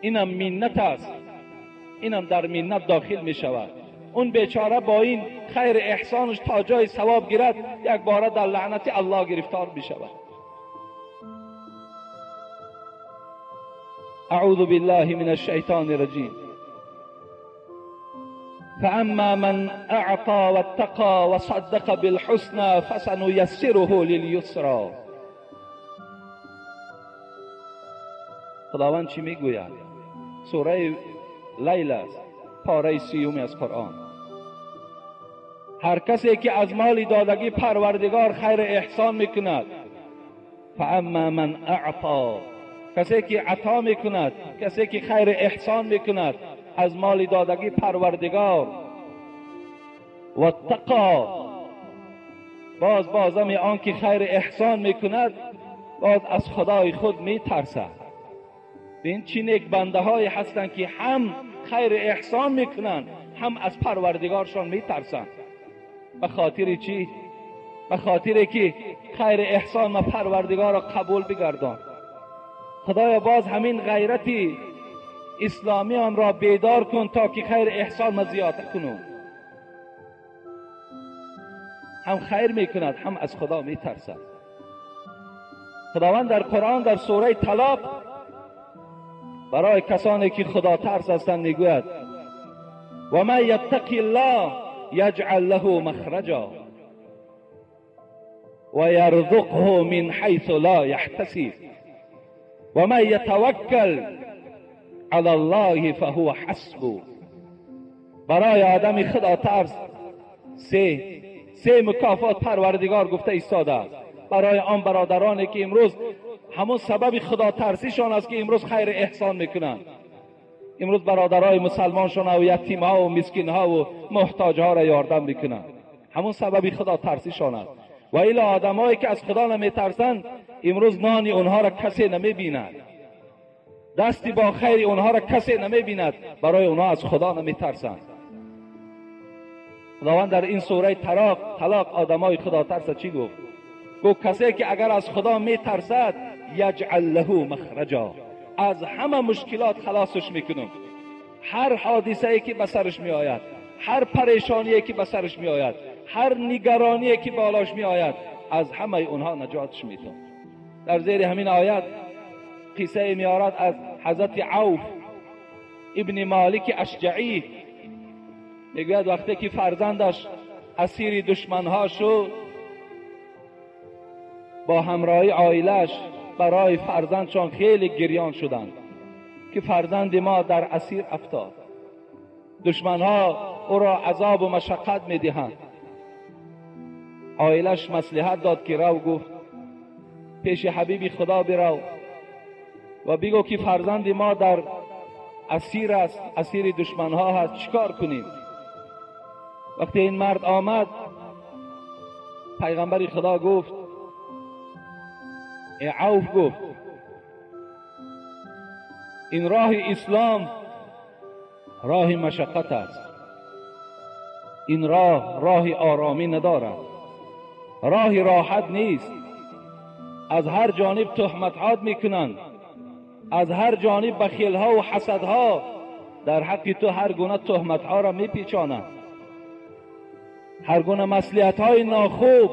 اینم منت است، اینم در منت داخل می شود. اون بیچاره با این خیر احسانش تا جای ثواب گیرد یک باره در لعنت الله گرفتار می شود. اعوذ بالله من الشیطان الرجیم. فاما من اعطى واتقى وصدق بالحسنى فسنيسره لليسرى. خداوند چی میگوید؟ سوره لیل است، پاره 30 از قرآن. هر کسی که از مال دادگی پروردگار خیر احسان میکند، فاما من اعطا، کسی که عطا میکند، کسی که خیر احسان میکند از مال دادگی پروردگار، و اتقا، باز بازم آن که خیر احسان میکند باز از خدای خود میترسد. این چی نیک بنده های هستند که هم خیر احسان میکنند هم از پروردگارشان میترسند. به خاطر چی؟ به خاطر که خیر احسان و پروردگار را قبول بگردان. خدایا باز همین غیرتی اسلامی آن را بیدار کن تا که خیر احسان ما زیاد کنم. هم خیر میکند هم از خدا میترسد. خداوند در قرآن در سوره طلاق برای کسانی که خدا ترس هستند میگوید و من یتقی الله یجعل له مخرجا و یرزقه من حیث لا یحتسب و من یتوکل علی الله فهو حسبه. برای آدم خدا ترس سه مکافات پروردگار گفته ایستاده است. برای آن برادرانی که امروز همون سبب خدا ترسیشان است که امروز خیر احسان میکنند، امروز برادرای مسلمانشان و یتیم ها و مسکین ها و محتاج ها را یاردم میکنند، همون سبب خدا ترسیشان است. و الا آدمایی که از خدا نمیترسند امروز نان اونها را کسی نمیبیند، دستی با خیر اونها را کسی نمیبیند، برای اونها از خدا نمیترسند. خداوند در این سوره طلاق آدمای خدا ترس چی گفت؟ گفت کسی که اگر از خدا میترسد یجعل له مخرجا، از همه مشکلات خلاصش میکنم. هر حادثه ای که به سرش میآید، هر پریشانی که به سرش میآید، هر نگرانی که بالاش میآید، از همه اونها نجاتش میدم. در زیر همین آیت قصه میآرد از حضرت عوف ابن مالک اشجعی. میگوید وقتی که فرزندش اسیر دشمنها شد، با همراهی عائلش برای فرزندشان خیلی گریان شدند که فرزند ما در اسیر افتاد، دشمنها او را عذاب و مشقت میدهند. عائلش مصلحت داد که رو، گفت پیش حبیب خدا برو و بگو که فرزند ما در اسیر است، اسیر دشمنها هست، چیکار کنیم؟ وقتی این مرد آمد، پیغمبر خدا گفت، ای عوف، گفت این راه اسلام راه مشقت است، این راه راه آرامی ندارد، راه راحت نیست. از هر جانب تهمت‌ها میکنند، از هر جانب بخیل‌ها و حسدها در حق تو هر گونه تهمت‌ها را میپیچانند، هر گونه مصلحت‌های ناخوب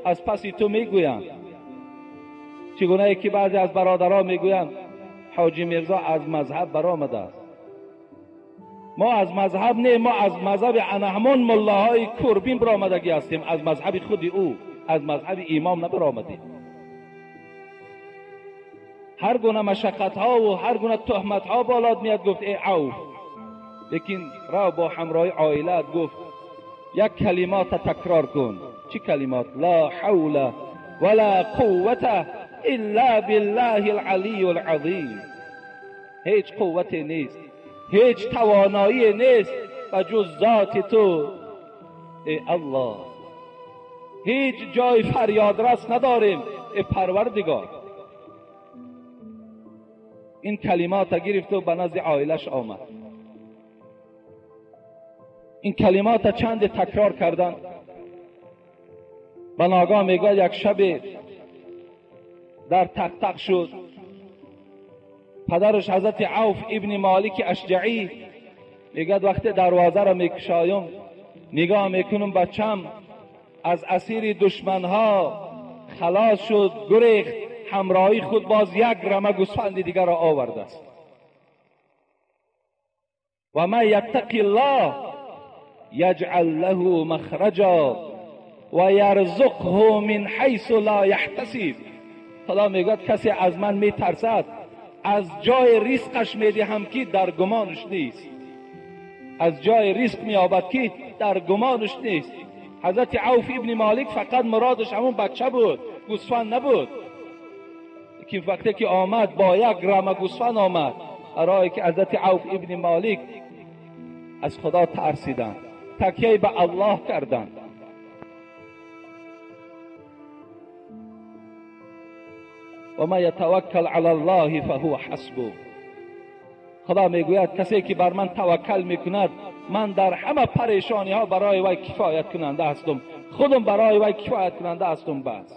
از پس تو میگویند. چگونه که بعضی از برادرها میگویند حاجی میرزا از مذهب برآمده است. ما از مذهب نه، ما از مذهب انهمان ملاهای کربین برآمدگی هستیم، از مذهب خود او، از مذهب امام نبرآمدیم. هر گونه مشقت ها و هر گونه تهمت ها بالات میاد. گفت ای عوف، لیکن را با همراه عائلت گفت یک کلمات تکرار کن. چی کلمات؟ لا حول ولا قوة الا بالله العلی العظیم. هیچ قوتی نیست، هیچ توانایی نیست و جز ذات تو ای الله. هیچ جای فریادرس نداریم ای پروردگار. Ин калимота гирифту ба назди оилаш омад. Ин калимота чанде такрор карданд. Ба ногоҳ мегӯяд як шабе дар тақ-тақ шуд. Падараш ҳазрати Авф ибни Молики Ашҷаӣ мегӯяд вақте дарвозаро мекушоям нигоҳ мекунам бачам аз асири душманҳо халос шуд, гурехт, ҳамроҳи худ боз як рама гӯсфанди дигарро овардааст. Ва ман яттақи ллоҳ яҷъал лаҳу махраҷа ва ярзуқҳу мин ҳайсу ло яҳтасиб. Худо мегӯяд касе аз ман метарсад аз ҷои ризқаш медиҳам ки дар гумонаш нест, аз ҷои ризқ меёбад ки дар гумонаш нест. Ҳазрати Авф ибни Молик фақат муродаш ҳамон бача буд, гӯсфанд набуд. Лекин вақте ки омад бо як рама гӯсфанд омад, барое ки ҳазрати Авф ибни Молик аз Худо тарсиданд, такяи ба Аллоҳ карданд. Ва ман ятаваккал ала Аллоҳи фаҳува ҳасбуҳ. Худо мегӯяд касе ки бар ман таваккал мекунад ман дар ҳама парешониҳо барои вай кифоят кунанда ҳастам, худам барои вай кифоят кунанда ҳастам. Бас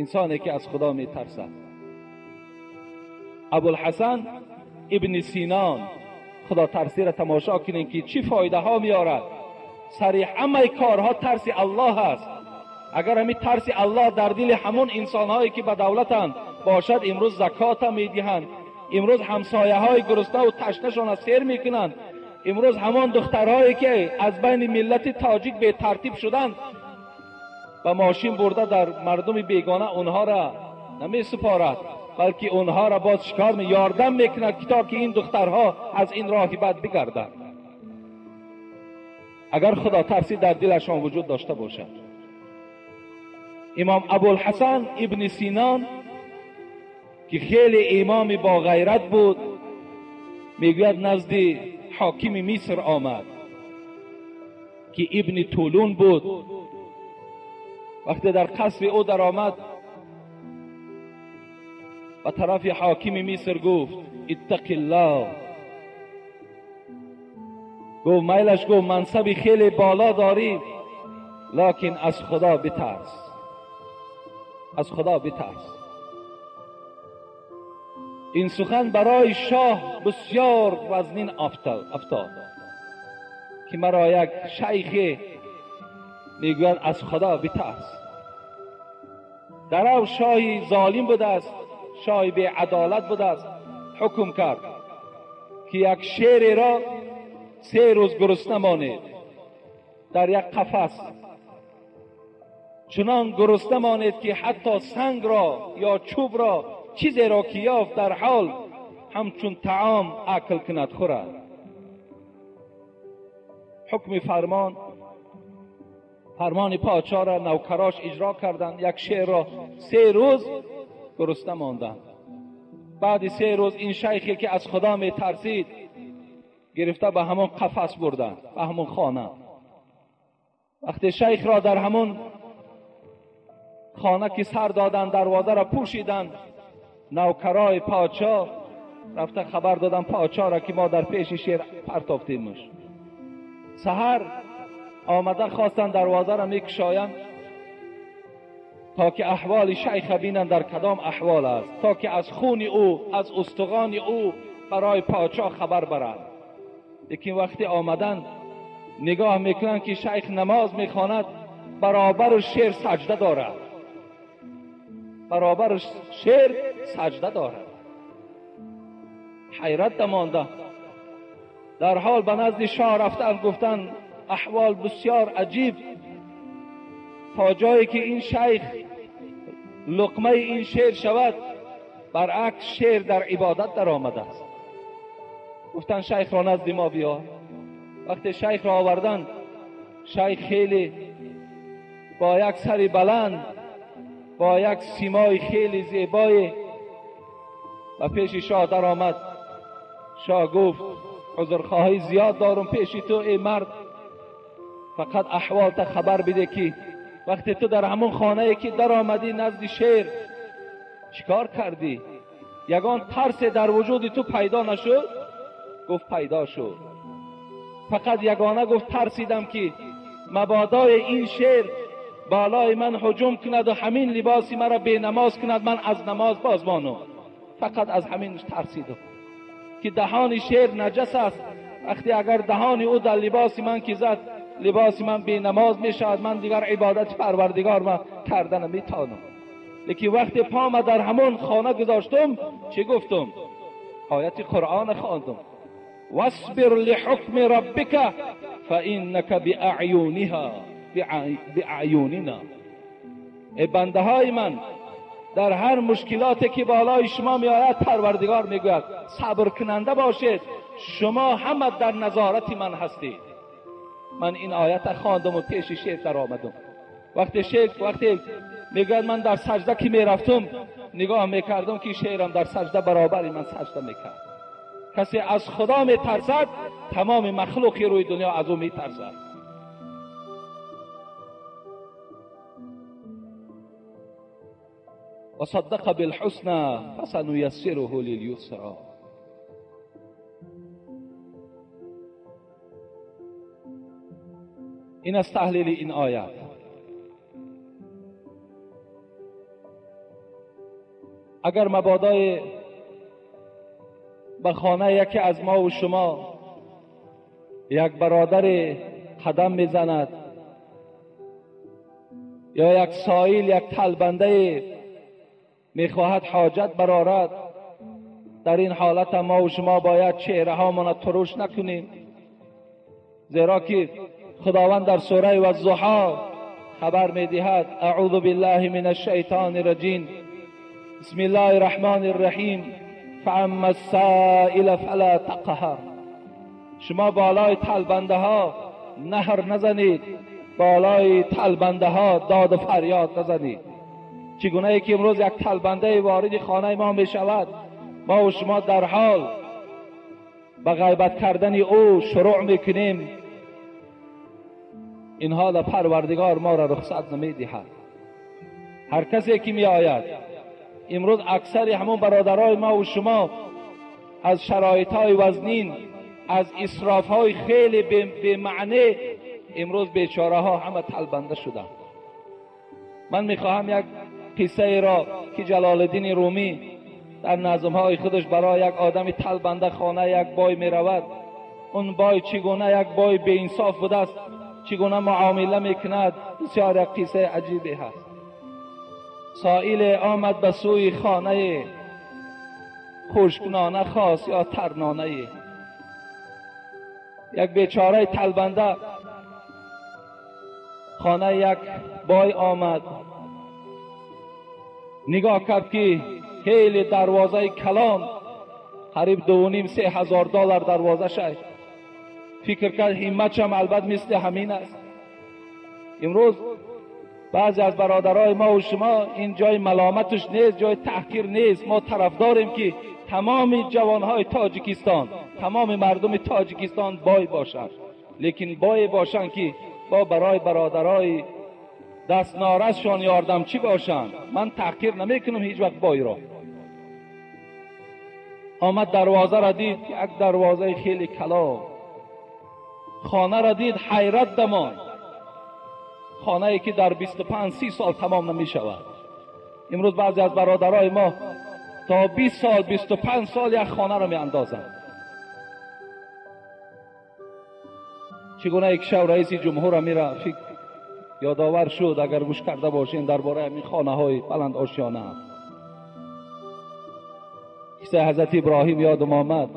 инсоне ки аз Худо метарсад. Абулҳасан ибни Синон, худотарсиро тамошо кунем ки чӣ фоидаҳо меорад. Сари ҳамаи корҳо тарси Аллоҳ аст. Агар ҳамин тарси Аллоҳ дар дили ҳамон инсонҳое ки ба давлатанд бошад, имрӯз закота медиҳанд, имрӯз ҳамсояҳои гуруснаву ташнашонро сер мекунанд, имрӯз ҳамон духтарҳое ки аз байни миллати тоҷик бетартиб шуданд ба мошин бурда дар мардуми бегона онҳоро намесупорад, балки онҳоро боз шикор ёрдам мекунад то ки ин духтарҳо аз ин роҳи бад бигарданд. Агар худотарсӣ дар дилашон вуҷуд дошта бошад. Имом Абулҳасан ибни Синон ки хеле имоми бо ғайрат буд, мегӯяд назди ҳокими Миср омад ки ибни Тулун буд. Вақте дар қасри ӯ даромад ба тарафи ҳокими Миср гуфт иттақиллоҳ. Гуфт майлаш, гуфт мансаби хеле боло дорӣ, локин аз Худо битарс, аз Худо битарс. Ин сухан барои шоҳ бисёр вазнин афтод ки маро як шайхе мегӯяд аз Худо битарс. Дарав шоҳи золим будааст, шоҳи беадолат будааст, ҳукм кард ки як шереро 3 рӯз гурусна монед дар як қафас, чунон гурусна монед ки ҳатто сангро ё чӯбро чизеро ки ёфт дар ҳол ҳамчун таом акл кунад, хӯрад. Ҳукми фармони подшоҳро навкарош иҷро карданд. Як шерро 3 рӯз гурусна монданд. Баъди 3 рӯз ин шайхе ки аз Худо метарсид гирифта ба ҳамон қафас бурданд, ба ҳамон хона. Вақте шайхро дар ҳамон хона ки сар доданд, дарвозаро пӯшиданд, навкарои подшоҳ рафта хабар доданд подшоҳро ки мо дар пеши шер партофтемш. Саҳар омада хостанд дарвозаро мекушоянд то ки аҳволи шайха бинанд дар кадом аҳвол аст, то ки аз хуни ӯ, аз устухони ӯ барои подшоҳ хабар барад. Лекин вақте омаданд нигоҳ мекунанд ки шайх намоз мехонад, баробари шер саҷда дорад, баробари шер саҷда дорад. Ҳайрат дамонда дар ҳол ба назди шоҳ рафтанд, гуфтанд аҳвол бисёр аҷиб, то ҷое ки ин шайх луқмаи ин шер шавад, баръакс шер дар ибодат даромадааст. Гуфтанд шайхро назди мо биёр. Вақте шайхро оварданд, шайх хеле бо як сари баланд, бо як симои хеле зебое ба пеши шоҳ даромад. Шоҳ гуфт узрхоҳӣ зиёд дорам пеши ту эй мард, фақат аҳволта хабар биде ки вақте ту дар ҳамон хонае ки даромадӣ назди шер, چیکار کردی؟ یگان ترس در وجود تو پیدا نشد؟ گفت پیدا شد. فقط یگانه گفت ترسیدم که مبادای این شعر بالای من هجوم کند و همین لباسی مرا بی نماز کند، من از نماز باز مانم. فقط از همین ترسیدم که دهان شعر نجس است، وقتی اگر دهان او در لباس من که زد، لباس من بی نماز می شود، من دیگر عبادت پروردگار من کردن میتانم. لیکن وقتی پام در همون خانه گذاشتم چه گفتم؟ آیت قرآن خواندم، واصبر لحکم ربک فانک باعینها باعیننا. ای بنده های من، در هر مشکلاتی که بالای شما می آید پروردگار میگوید صبر کننده باشید، شما همه در نظارت من هستید. من این آیت خواندم و پیش شیخ در آمدم. وقتی شیخ وقتی میگوید من در سجده که میرفتم نگاه میکردم که شیرم در سجده برابر من سجده میکرد. کسی از خدا میترسد تمام مخلوق روی دنیا از او میترسد. وصدق بالحسنى فسنيسره لليسرى. این از تحلیل این آیت. اگر مبادای به خانه یکی از ما و شما یک برادر قدم میزند یا یک سائل، یک تلبنده میخواهد حاجت برآرد، در این حالت ما و شما باید چهره هامان ترش نکنیم، زیرا که خداوند در سوره والضحی خبر میدهد، اعوذ بالله من الشیطان الرجیم، بسم الله الرحمن الرحیم، فاما السائل فلا تقهر. شما بالای تلبنده ها نهر نزنید، بالای تلبنده ها داد و فریاد نزنید. چگونه ای که امروز یک تلبنده وارد خانه ما می شود، ما و شما در حال به غیبت کردن او شروع میکنیم. این حال پروردگار ما را رخصت نمی دهد. هر کسی که می آید، امروز اکثر همون برادرای ما و شما از شرایط های وزنین، از اسراف های خیلی بی معنی، امروز بیچاره ها همه تلبنده شدند. من میخواهم یک قصه را که جلال الدین رومی در نظم های خودش برای یک آدم تلبنده خانه یک بای می رود، اون بای چگونه یک بای بی انصاف بوده است، چگونه معامله میکند، بسیار یک قصه عجیبی هست. سائل آمد به سوی خانه، خشکنانه خواست یا ترنانه. یک بیچاره تلبنده خانه یک بای آمد، نگاه کرد که خیلی دروازه کلان، قریب 2.5-3 هزار دلار دروازه شد. فکر کرد همتشم البته مثل همین است. امروز بعضی از برادرای ما و شما این جای ملامتش نیست، جای تحقیر نیست. ما طرفداریم که تمام جوانهای تاجیکستان، تمام مردم تاجیکستان بای باشند، لیکن بای باشند که با برای برادرای دست نارسشان یاردمچی باشند. من تحقیر نمیکنم هیچ وقت بای را. آمد دروازه را دید، یک دروازه خیلی کلان. خانه را دید، حیرت دمان. خانه ای که در 25-30 سال تمام نمی شود. امروز بعضی از برادرای ما تا 20 سال 25 سال یک خانه را می اندازند. چگونه یک شب رئیس جمهور میره فکر یادآور شد، اگر گوش کرده باشین درباره همین خانه های بلند آشیانه. قصه حضرت ابراهیم یادم آمد.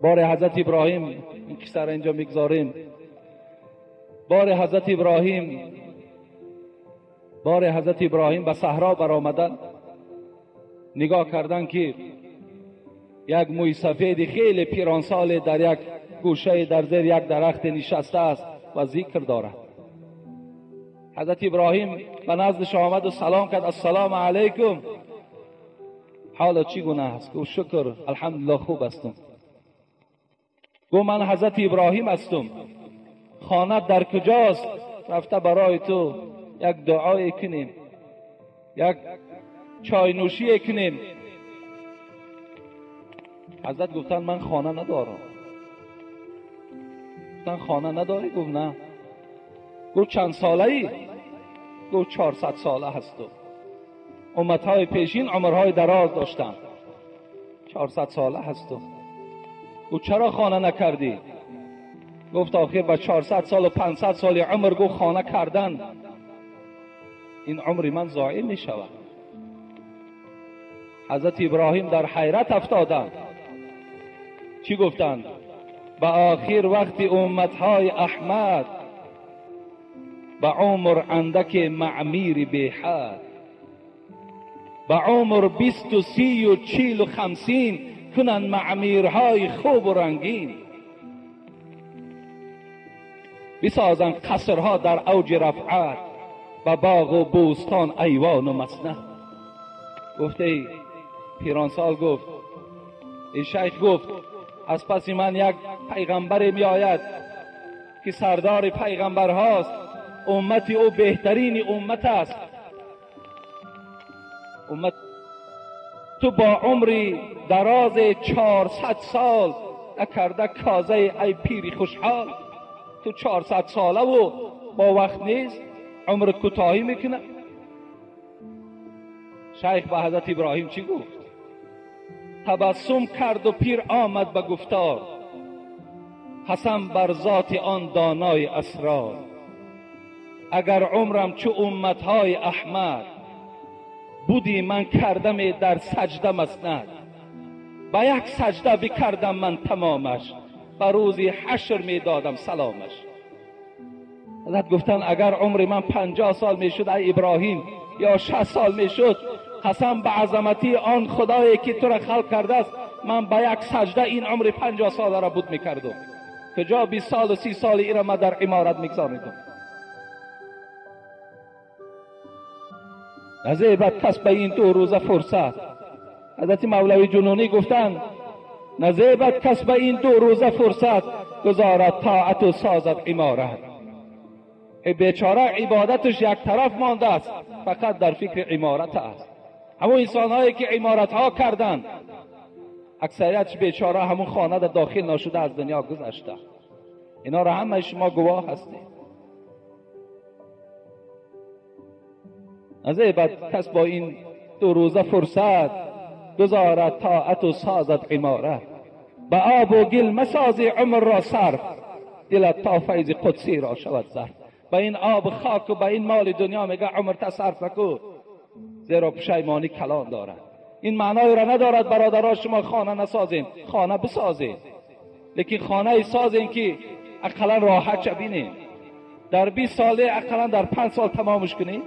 بار حضرت ابراهیم، این قصه را اینجا میگذاریم. بار حضرت ابراهیم به صحرا برآمدن، نگاه کردن که یک موی سفید خیلی پیرانسال در یک گوشه در زیر یک درخت نشسته است و ذکر دارد. حضرت ابراهیم به نزدش آمد و سلام کرد، السلام علیکم، حالا چگونه است؟ گفت شکر، الحمدلله خوب هستم. گفت من حضرت ابراهیم هستم، خانه در کجاست؟ رفته برای تو یک دعای کنیم، یک چای نوشی کنیم. حضرت گفتن من خانه ندارم. گفتن خانه نداری؟ گفت نه. گفت چند ساله ای؟ گفت 400 ساله هستم. امتهای پیشین عمرهای دراز داشتن. 400 ساله هستم. گفت چرا خانه نکردی؟ گفت آخر با 400 سال و 500 سال عمر گفت خانه کردن این عمر من ضایع می شود. حضرت ابراهیم در حیرت افتادند. چی گفتند؟ به آخر وقت امتهای احمد به عمر اندک معمیر بی حد، به عمر 20 و 30 و 40 و 50 کنن معمیرهای خوب و رنگین، بسازن قصرها در اوج رفعت، به باغ و بوستان ایوان و مسند. گفته ای پیرانسال گفت، ای شیخ گفت از پس من یک پیغمبر می آید که سردار پیغمبر هاست، امت او بهترین امت است. امت تو با عمری دراز 400 سال نکرده کازه ای پیری خوشحال. تو 400 ساله و با وقت نیست، عمرت کوتاهی میکنه. شیخ به حضرت ابراهیم چی گفت؟ تبسم کرد و پیر آمد به گفتار، قسم بر ذات آن دانای اسرار، اگر عمرم چو امتهای احمد بودی من کردم در سجده مسند، به یک سجده بکردم من تمامش، به روزی حشر می دادم سلامش. حضرت گفتن اگر عمر من 50 سال می شد ای ابراهیم یا 60 سال می شد، قسم به عظمتی آن خدایی که تو را خلق کرده است، من به یک سجده این عمر 50 ساله را بود میکردم. کجا 20 سال و 30 سال ای را من در عمارت میگذاردم. نزیبت کس به این 2 روزه فرصت. حضرت مولوی جنونی گفتند نزیبت کس به این 2 روزه فرصت، گذارد طاعت و سازد عمارت. بیچاره عبادتش یک طرف مانده است، فقط در فکر عمارت است. همون انسان هایی که عمارت ها کردند اکثریتش بیچاره همون خانه در داخل نشده از دنیا گذشته. اینا را همه شما گواه هستید. نزیبت کس با این 2 روزه فرصت، گذارد طاعت و سازد عمارت. به آب و گل مسازی عمر را صرف، دلت تا فیض قدسی را شود ظرف. به این آب خاک و به این مال دنیا میگه عمر تا صرف نکو، زیرا پشیمانی کلان دارد. این معنای را ندارد برادرها شما خانه نسازین، خانه بسازین، لیکن خانه سازین که اقلا راحت شبینین. در 20 ساله اقلا در 5 سال تمامش کنین.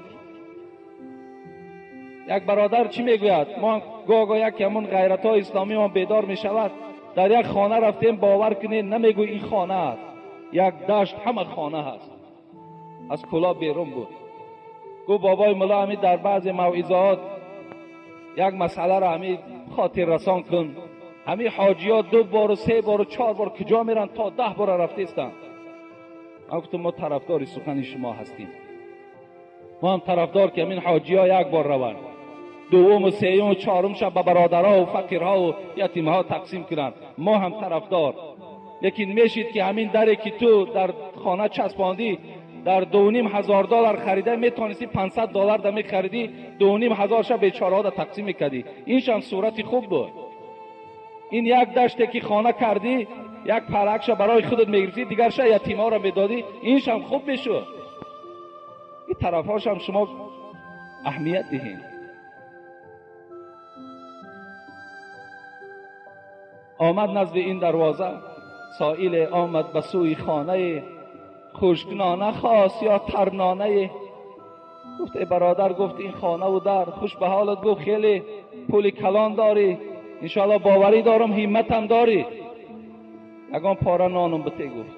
یک برادر چی میگوید؟ ما گاه یک همون غیرت های اسلامی ما بیدار میشود. در یک خانه رفتیم، باور کنین نمیگوی این خانه است، یک دشت همه خانه هست، از کلا بیرون بود. گفت بابای ملا همی در بعض موعظات یک مسئله را همی خاطر رسان کن. همی حاجی ها 2 بار و 3 بار و 4 بار کجا میرن، تا 10 بار رفته استن. من گفتم ما طرفدار سخن شما هستیم، ما هم طرفدار که همین حاجی ها 1 بار روند، 2 و 3 و 4 شب به برادرها و فقیرها و یتیمها تقسیم کنند، ما هم طرفدار. لیکن میشید که همین دری که تو در خانه چسباندی در 2,500 دلار خریده، میتونستی 500 دلار در میخریدی، 2,500 شب بیچاره ها در تقسیم میکردی. اینش هم صورتی خوب بود. این یک دشته که خانه کردی، یک پرکش برای خودت میگرفتی، دیگر شه یتیم‌ها را میدادی، اینش هم خوب میشد. این طرفهاش هم شما اهمیت دهین. آمد نزد این دروازه، سائل آمد به سوی خانه، خشکنانه خواست یا ترنانه. گفت ای برادر، گفت این خانه و در خوش به حالت. گفت خیلی پول کلان داری، انشاءالله باوری دارم همتم داری، یگان پاره نانم بته. گفت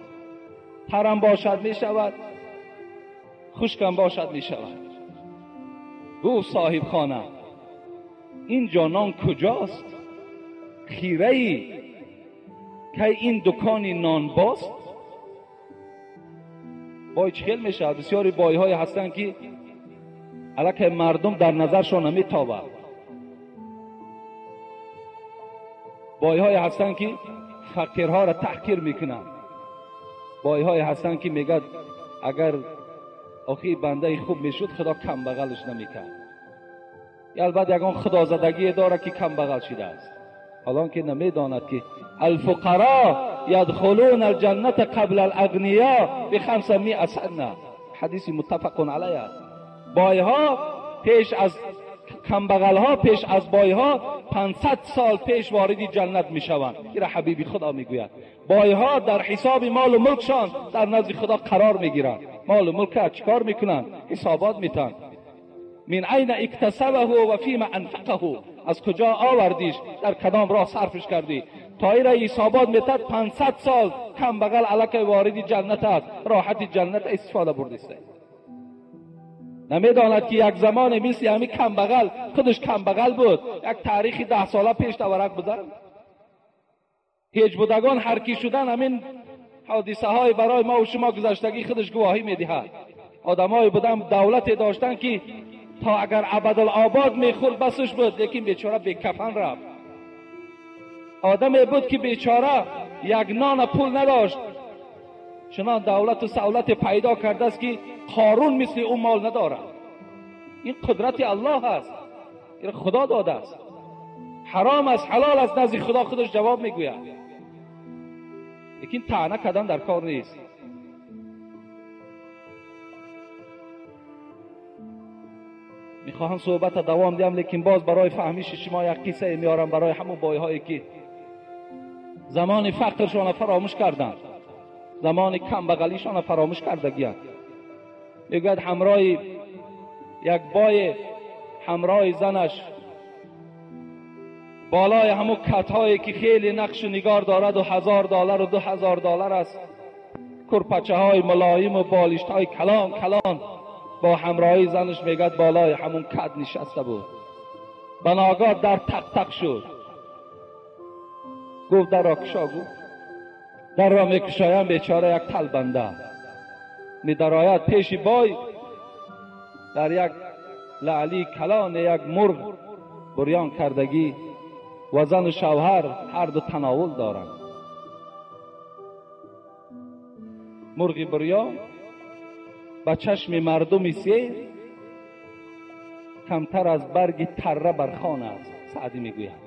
ترم باشد می شود، خشکم باشد می شود. گفت صاحب خانه اینجا نان کجاست؟ خیره ای که این دکانی نان باست؟ بای چخیل میشه. بسیاری بای های هستن که الکه مردم در نظرشان نمیتابد. Бойҳое ҳастанд ки фақирҳоро таҳқир мекунанд. Бойҳое ҳастанд ки мегӯяд агар охи бандаи хуб мешуд худо камбағалаш намекард. Албатта ягон худозадагие дорад ки камбағал шудааст. ҳолон ки намедонад ки الفقراء يدخلون الجنة قبل الاغنیا ب500 سنه. حدیث متفق علیه است. بایها پیش از کمبغلها پیش از بایها 500 سال پیش وارد جنت میشوند. این را حبیبی خدا میگوید. بایها در حساب مال و ملکشان در نزد خدا قرار میگیرند. مال و ملک چیکار میکنند؟ حسابات میتن. من عین اکتسبه و فیما انفقه، از کجا آوردیش، در کدام راه صرفش کردی؟ تا این را حسابات میتد. 500 سال کمبغل علاکه وارد جنت است، راحت جنت استفاده بردیسته. نمیداند که یک زمان مثل همین کمبغل خودش کمبغل بود. یک تاریخی 10 ساله پیش ورق بزن. هیچ بودگان هر کی شدن همین حادثه های برای ما و شما گذشتگی خودش گواهی میدهد. آدمای بودن دولت داشتن که تا اگر ابدالآباد میخورد بسش بود، لیکن بیچاره به کفن رفت. آدمی بود که بیچاره یک نان پول نداشت، چنان دولت و سولت پیدا کرده است که قارون مثل او مال ندارد. این قدرت الله است، این خدا داده است. حرام است حلال است نزد خدا خودش جواب میگوید. لیکن طعنه کردن در کار نیست. میخواهم صحبت دوام دیم، لیکن باز برای فهمیش شما یک قصه میارم برای همون بایهایی که زمان فقرشان فراموش کردند، زمان کمبغلیشان فراموش کردگیند. میگوید همراه یک بای همراه زنش بالای همون کتهایی که خیلی نقش و نگار دارد و $1000 و $2000 است، کرپچه های ملایم و بالشت های کلان کلان، با همراهی زنش میگد بالای همون کت نشسته بود. بناگاه در تق تق شد. گفت در را کشا. گفت در را میکشایم. بیچاره یک تلبنده میدراید پیش بای، در یک لعلی کلان یک مرغ بریان کردگی و زن و شوهر هر دو تناول دارند. مرغ بریان به چشم مردم سیر کمتر از برگ تره برخان است. سعدی میگوید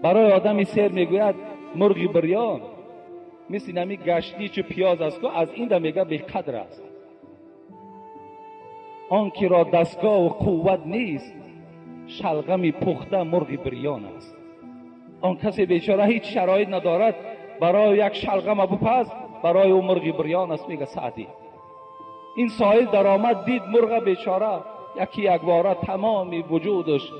برای آدم سیر میگوید مرغ بریان مثل نمی گشنی چه پیاز است که از این میگه بی قدر است. آن که را دستگاه و قوت نیست شلغم پخته مرغ بریان است. آن کسی بیچاره هیچ شرایط ندارد برای یک شلغم بپز، برای او مرغ بریان است، میگه سعدی. این ساحل در آمد دید مرغ بیچاره یکی یک باره تمام وجودش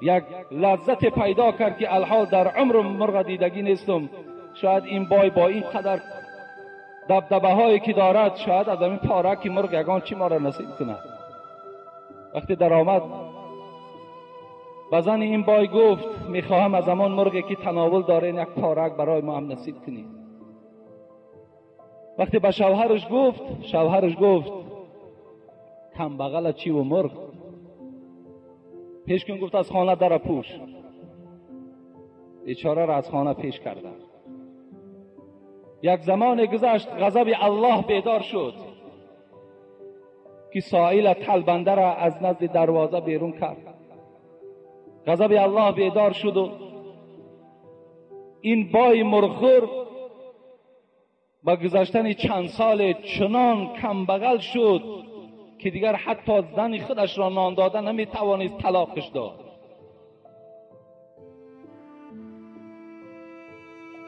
یک لذت پیدا کرد که الحال در عمر مرغ دیدگی نیستم. شاید این بای با این قدر دبدبه هایی که دارد شاید از این پارک مرغ یگان چی ما را نصیب کند. وقتی در آمد به زن این بای گفت میخواهم از همان مرغی که تناول داره یک پارک برای ما هم نصیب کنید. وقتی به شوهرش گفت، شوهرش گفت کمبغل چی و مرغ؟ پیش کن. گفت از خانه در پوش. بیچاره را از خانه پیش کردن. یک زمان گذشت، غضب الله بیدار شد که سائل تلبنده را از نزد دروازه بیرون کرد. غضب الله بیدار شد و این بای مرغخور با گذشتن چند سال چنان کمبغل شد که دیگر حتی زن خودش را نان دادن نمیتوانست، طلاقش داد.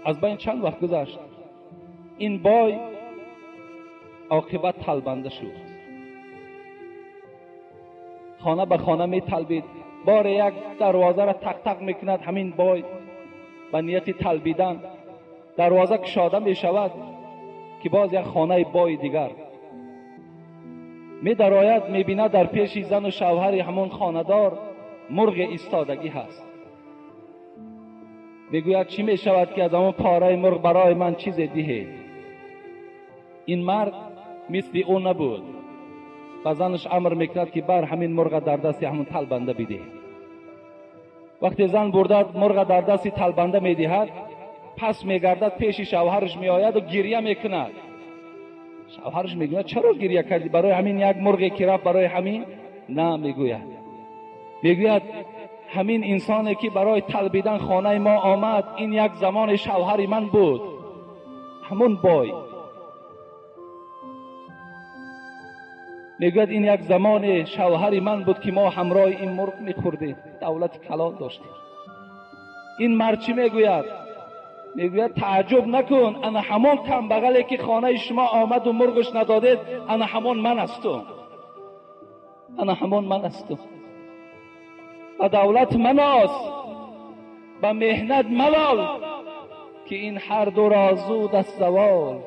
از بین چند وقت گذشت، این بای عاقبت تلبنده شد. خانه به خانه می تلبید. بار یک دروازه را تق تق میکند همین بای به نیت تلبیدن. دروازه کشاده می شود که باز یک خانه بای دیگر می درآید. می بیند در پیش زن و شوهر همون خانه‌دار مرغ ایستادگی هست. میگوید چی می شود که از همون پاره مرغ برای من چیز دیهید؟ این مرد مثل او نبود. به زنش امر میکرد که بر همین مرغ در دست همون تلبنده بده. وقتی زن برده مرغ در دست تلبنده میدهد، پس میگردد پیش شوهرش میآید و گریه میکند. شوهرش میگوید چرا گریه کردی؟ برای همین یک مرغی که رفت، برای همین؟ نه، میگوید، میگوید همین انسانی که برای طلبیدن خانه ما آمد، این یک زمان شوهر من بود، همون بای. میگوید این یک زمان شوهر من بود که ما همراه این مرغ میخوردیم، دولت کلان داشتیم. این مرد چی میگوید؟ میگوید تعجب نکن، انا همان کمبغلی که خانه شما آمد و مرغش ندادید، انا همان من هستم، انا همان من هستم. و دولت مناس، به مهنت ملال، که این هر دو را زود از زوال.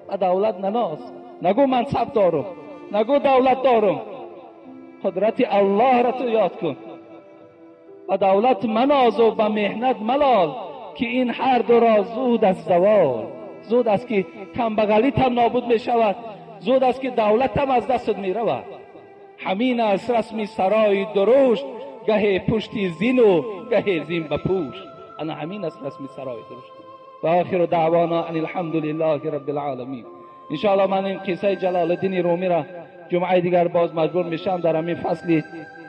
و دولت نناس، نگو منصب دارم، نگو دولت دارم، قدرت الله را تو یاد کن. و دولت مناز و به مهنت ملال، که این هر دو را زود از زوال. زود است که کمبغلیت هم نابود می شود، زود است که دولت هم از دستت می رود. همین است رسم سرای درشت، گه پشتی زین و گه زین به پوش. انا همین است رسم سرای درشت. و آخر دعوانا ان الحمد لله رب العالمین. انشاءالله من این قصه جلال الدین رومی را جمعه دیگر باز مجبور میشم در همین فصل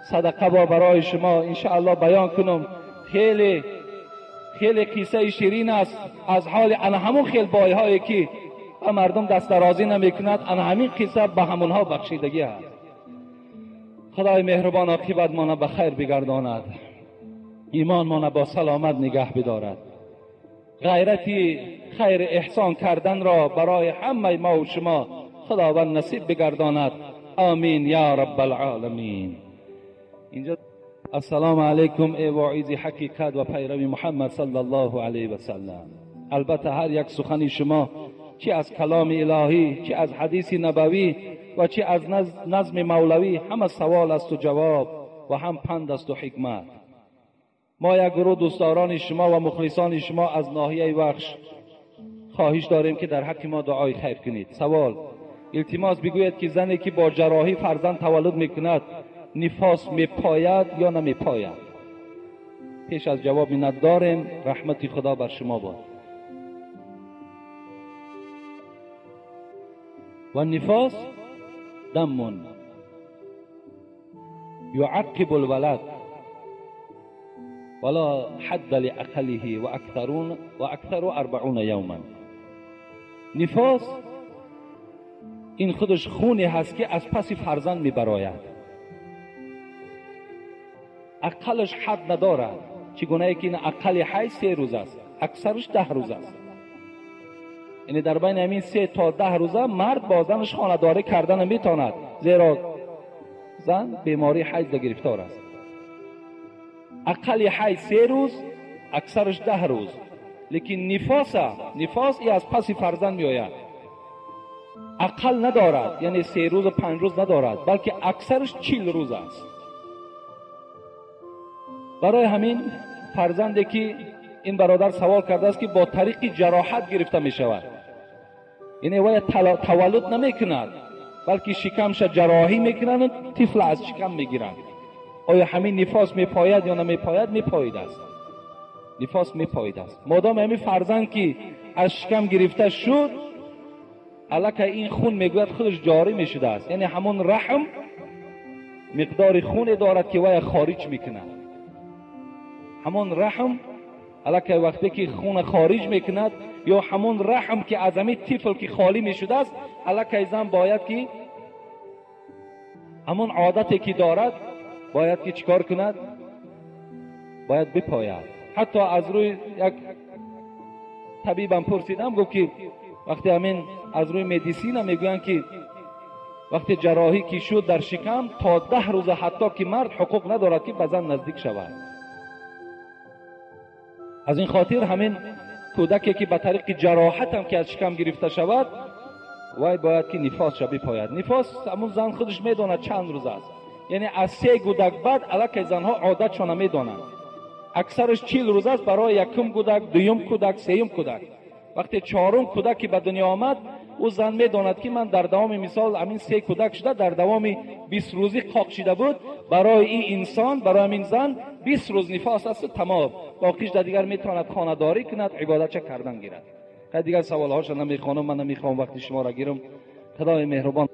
صدقه با برای شما انشاءالله بیان کنم. خیلی خیلی قصه شیرین است از حال انا همون خیل بای هایی که به مردم دست درازی نمیکند، انا همین قصه به همونها بخشیدگی است. خدای مهربان عاقبت ما به خیر بگرداند، ایمان ما با سلامت نگه بدارد، غیرتی خیر احسان کردن را برای همه ما و شما خداوند نصیب بگرداند. آمین یا رب العالمین. اینجا السلام علیکم ای واعظ حقیقت و پیرو محمد صلی الله علیه و سلم. البته هر یک سخن شما چه از کلام الهی، چه از حدیث نبوی و چه از نظم مولوی، همه سوال است و جواب و هم پند است و حکمت. ما یک گروه دوستداران شما و مخلصان شما از ناحیه وخش خواهش داریم که در حق ما دعای خیر کنید. سوال: التماس بگوید که زنی که با جراحی فرزند تولد میکند نفاس میپاید یا نمیپاید؟ پیش از جواب نداریم. رحمت خدا بر شما باد. و نفاس دم يعقب الولد ولا حد لأقله وأكثر 40 یوما. نفاس این خودش خونی هست که از پس فرزند میبراید، اقلش حد ندارد، چگونه که این اقل حیض 3 روز است، اکثرش 10 روز است. یعنی در بین همین 3 تا 10 روزه مرد با زنش خانه داری کردن میتواند، زیرا زن بیماری حیض گرفتار است. اقل حیض 3 روز، اکثرش 10 روز. لیکن نفاس ای از پس فرزند میآید، اقل ندارد، یعنی 3 روز و 5 روز ندارد، بلکه اکثرش 40 روز است. برای همین فرزندی که این برادر سوال کرده است که با طریق جراحت گرفته می شود، یعنی وی تولد نمی کند بلکه شکمش جراحی میکنند و طفل از شکم میگیرند، آیا همین نفاس میپاید یا نمیپاید؟ میپاید است، نفاس میپاید است. مادام همین فرزند که از شکم گرفته شد، الکه این خون میگوید خودش جاری میشده است، یعنی همون رحم مقدار خون دارد که وی خارج میکند. همون رحم الکه وقتی که خون خارج میکند، یا همون رحم که از همین طفل که خالی میشده است، الکه زن باید که همون عادتی که دارد باید که چیکار کند؟ باید بپاید. حتی از روی یک طبیبم پرسیدم، گفت که وقتی همین از روی مدیسین میگویند که وقتی جراحی که شد در شکم تا 10 روز حتی که مرد حقوق ندارد که به زن نزدیک شود. از این خاطر همین کودکی که به طریق جراحت هم که از شکم گرفته شود، وای باید که نفاس شد بپاید. نفاس همون زن خودش میداند چند روز است، یعنی از 3 کودک بعد الکی زنها عادتشان میدانند، اکثرش 40 روز است برای یکم کودک، دویم کودک، سیم کودک. Вақте чорум кӯдак ки ба дунё омад, ӯ зан медонад, ки ман дар давоми мисол ҳамин се кӯдак шуда, дар давоми 20 рӯзӣ қоқ шида буд. Барои ин инсон, барои ҳамин зан 20 рӯз нифос асту тамом, боқиш дар дигар метавонад хонадорӣ кунад, ибодатча кардан гирад. Хай, дигар саволҳоша намехонам, ман намехоҳам вақти шуморо гирам. Худои меҳрубон.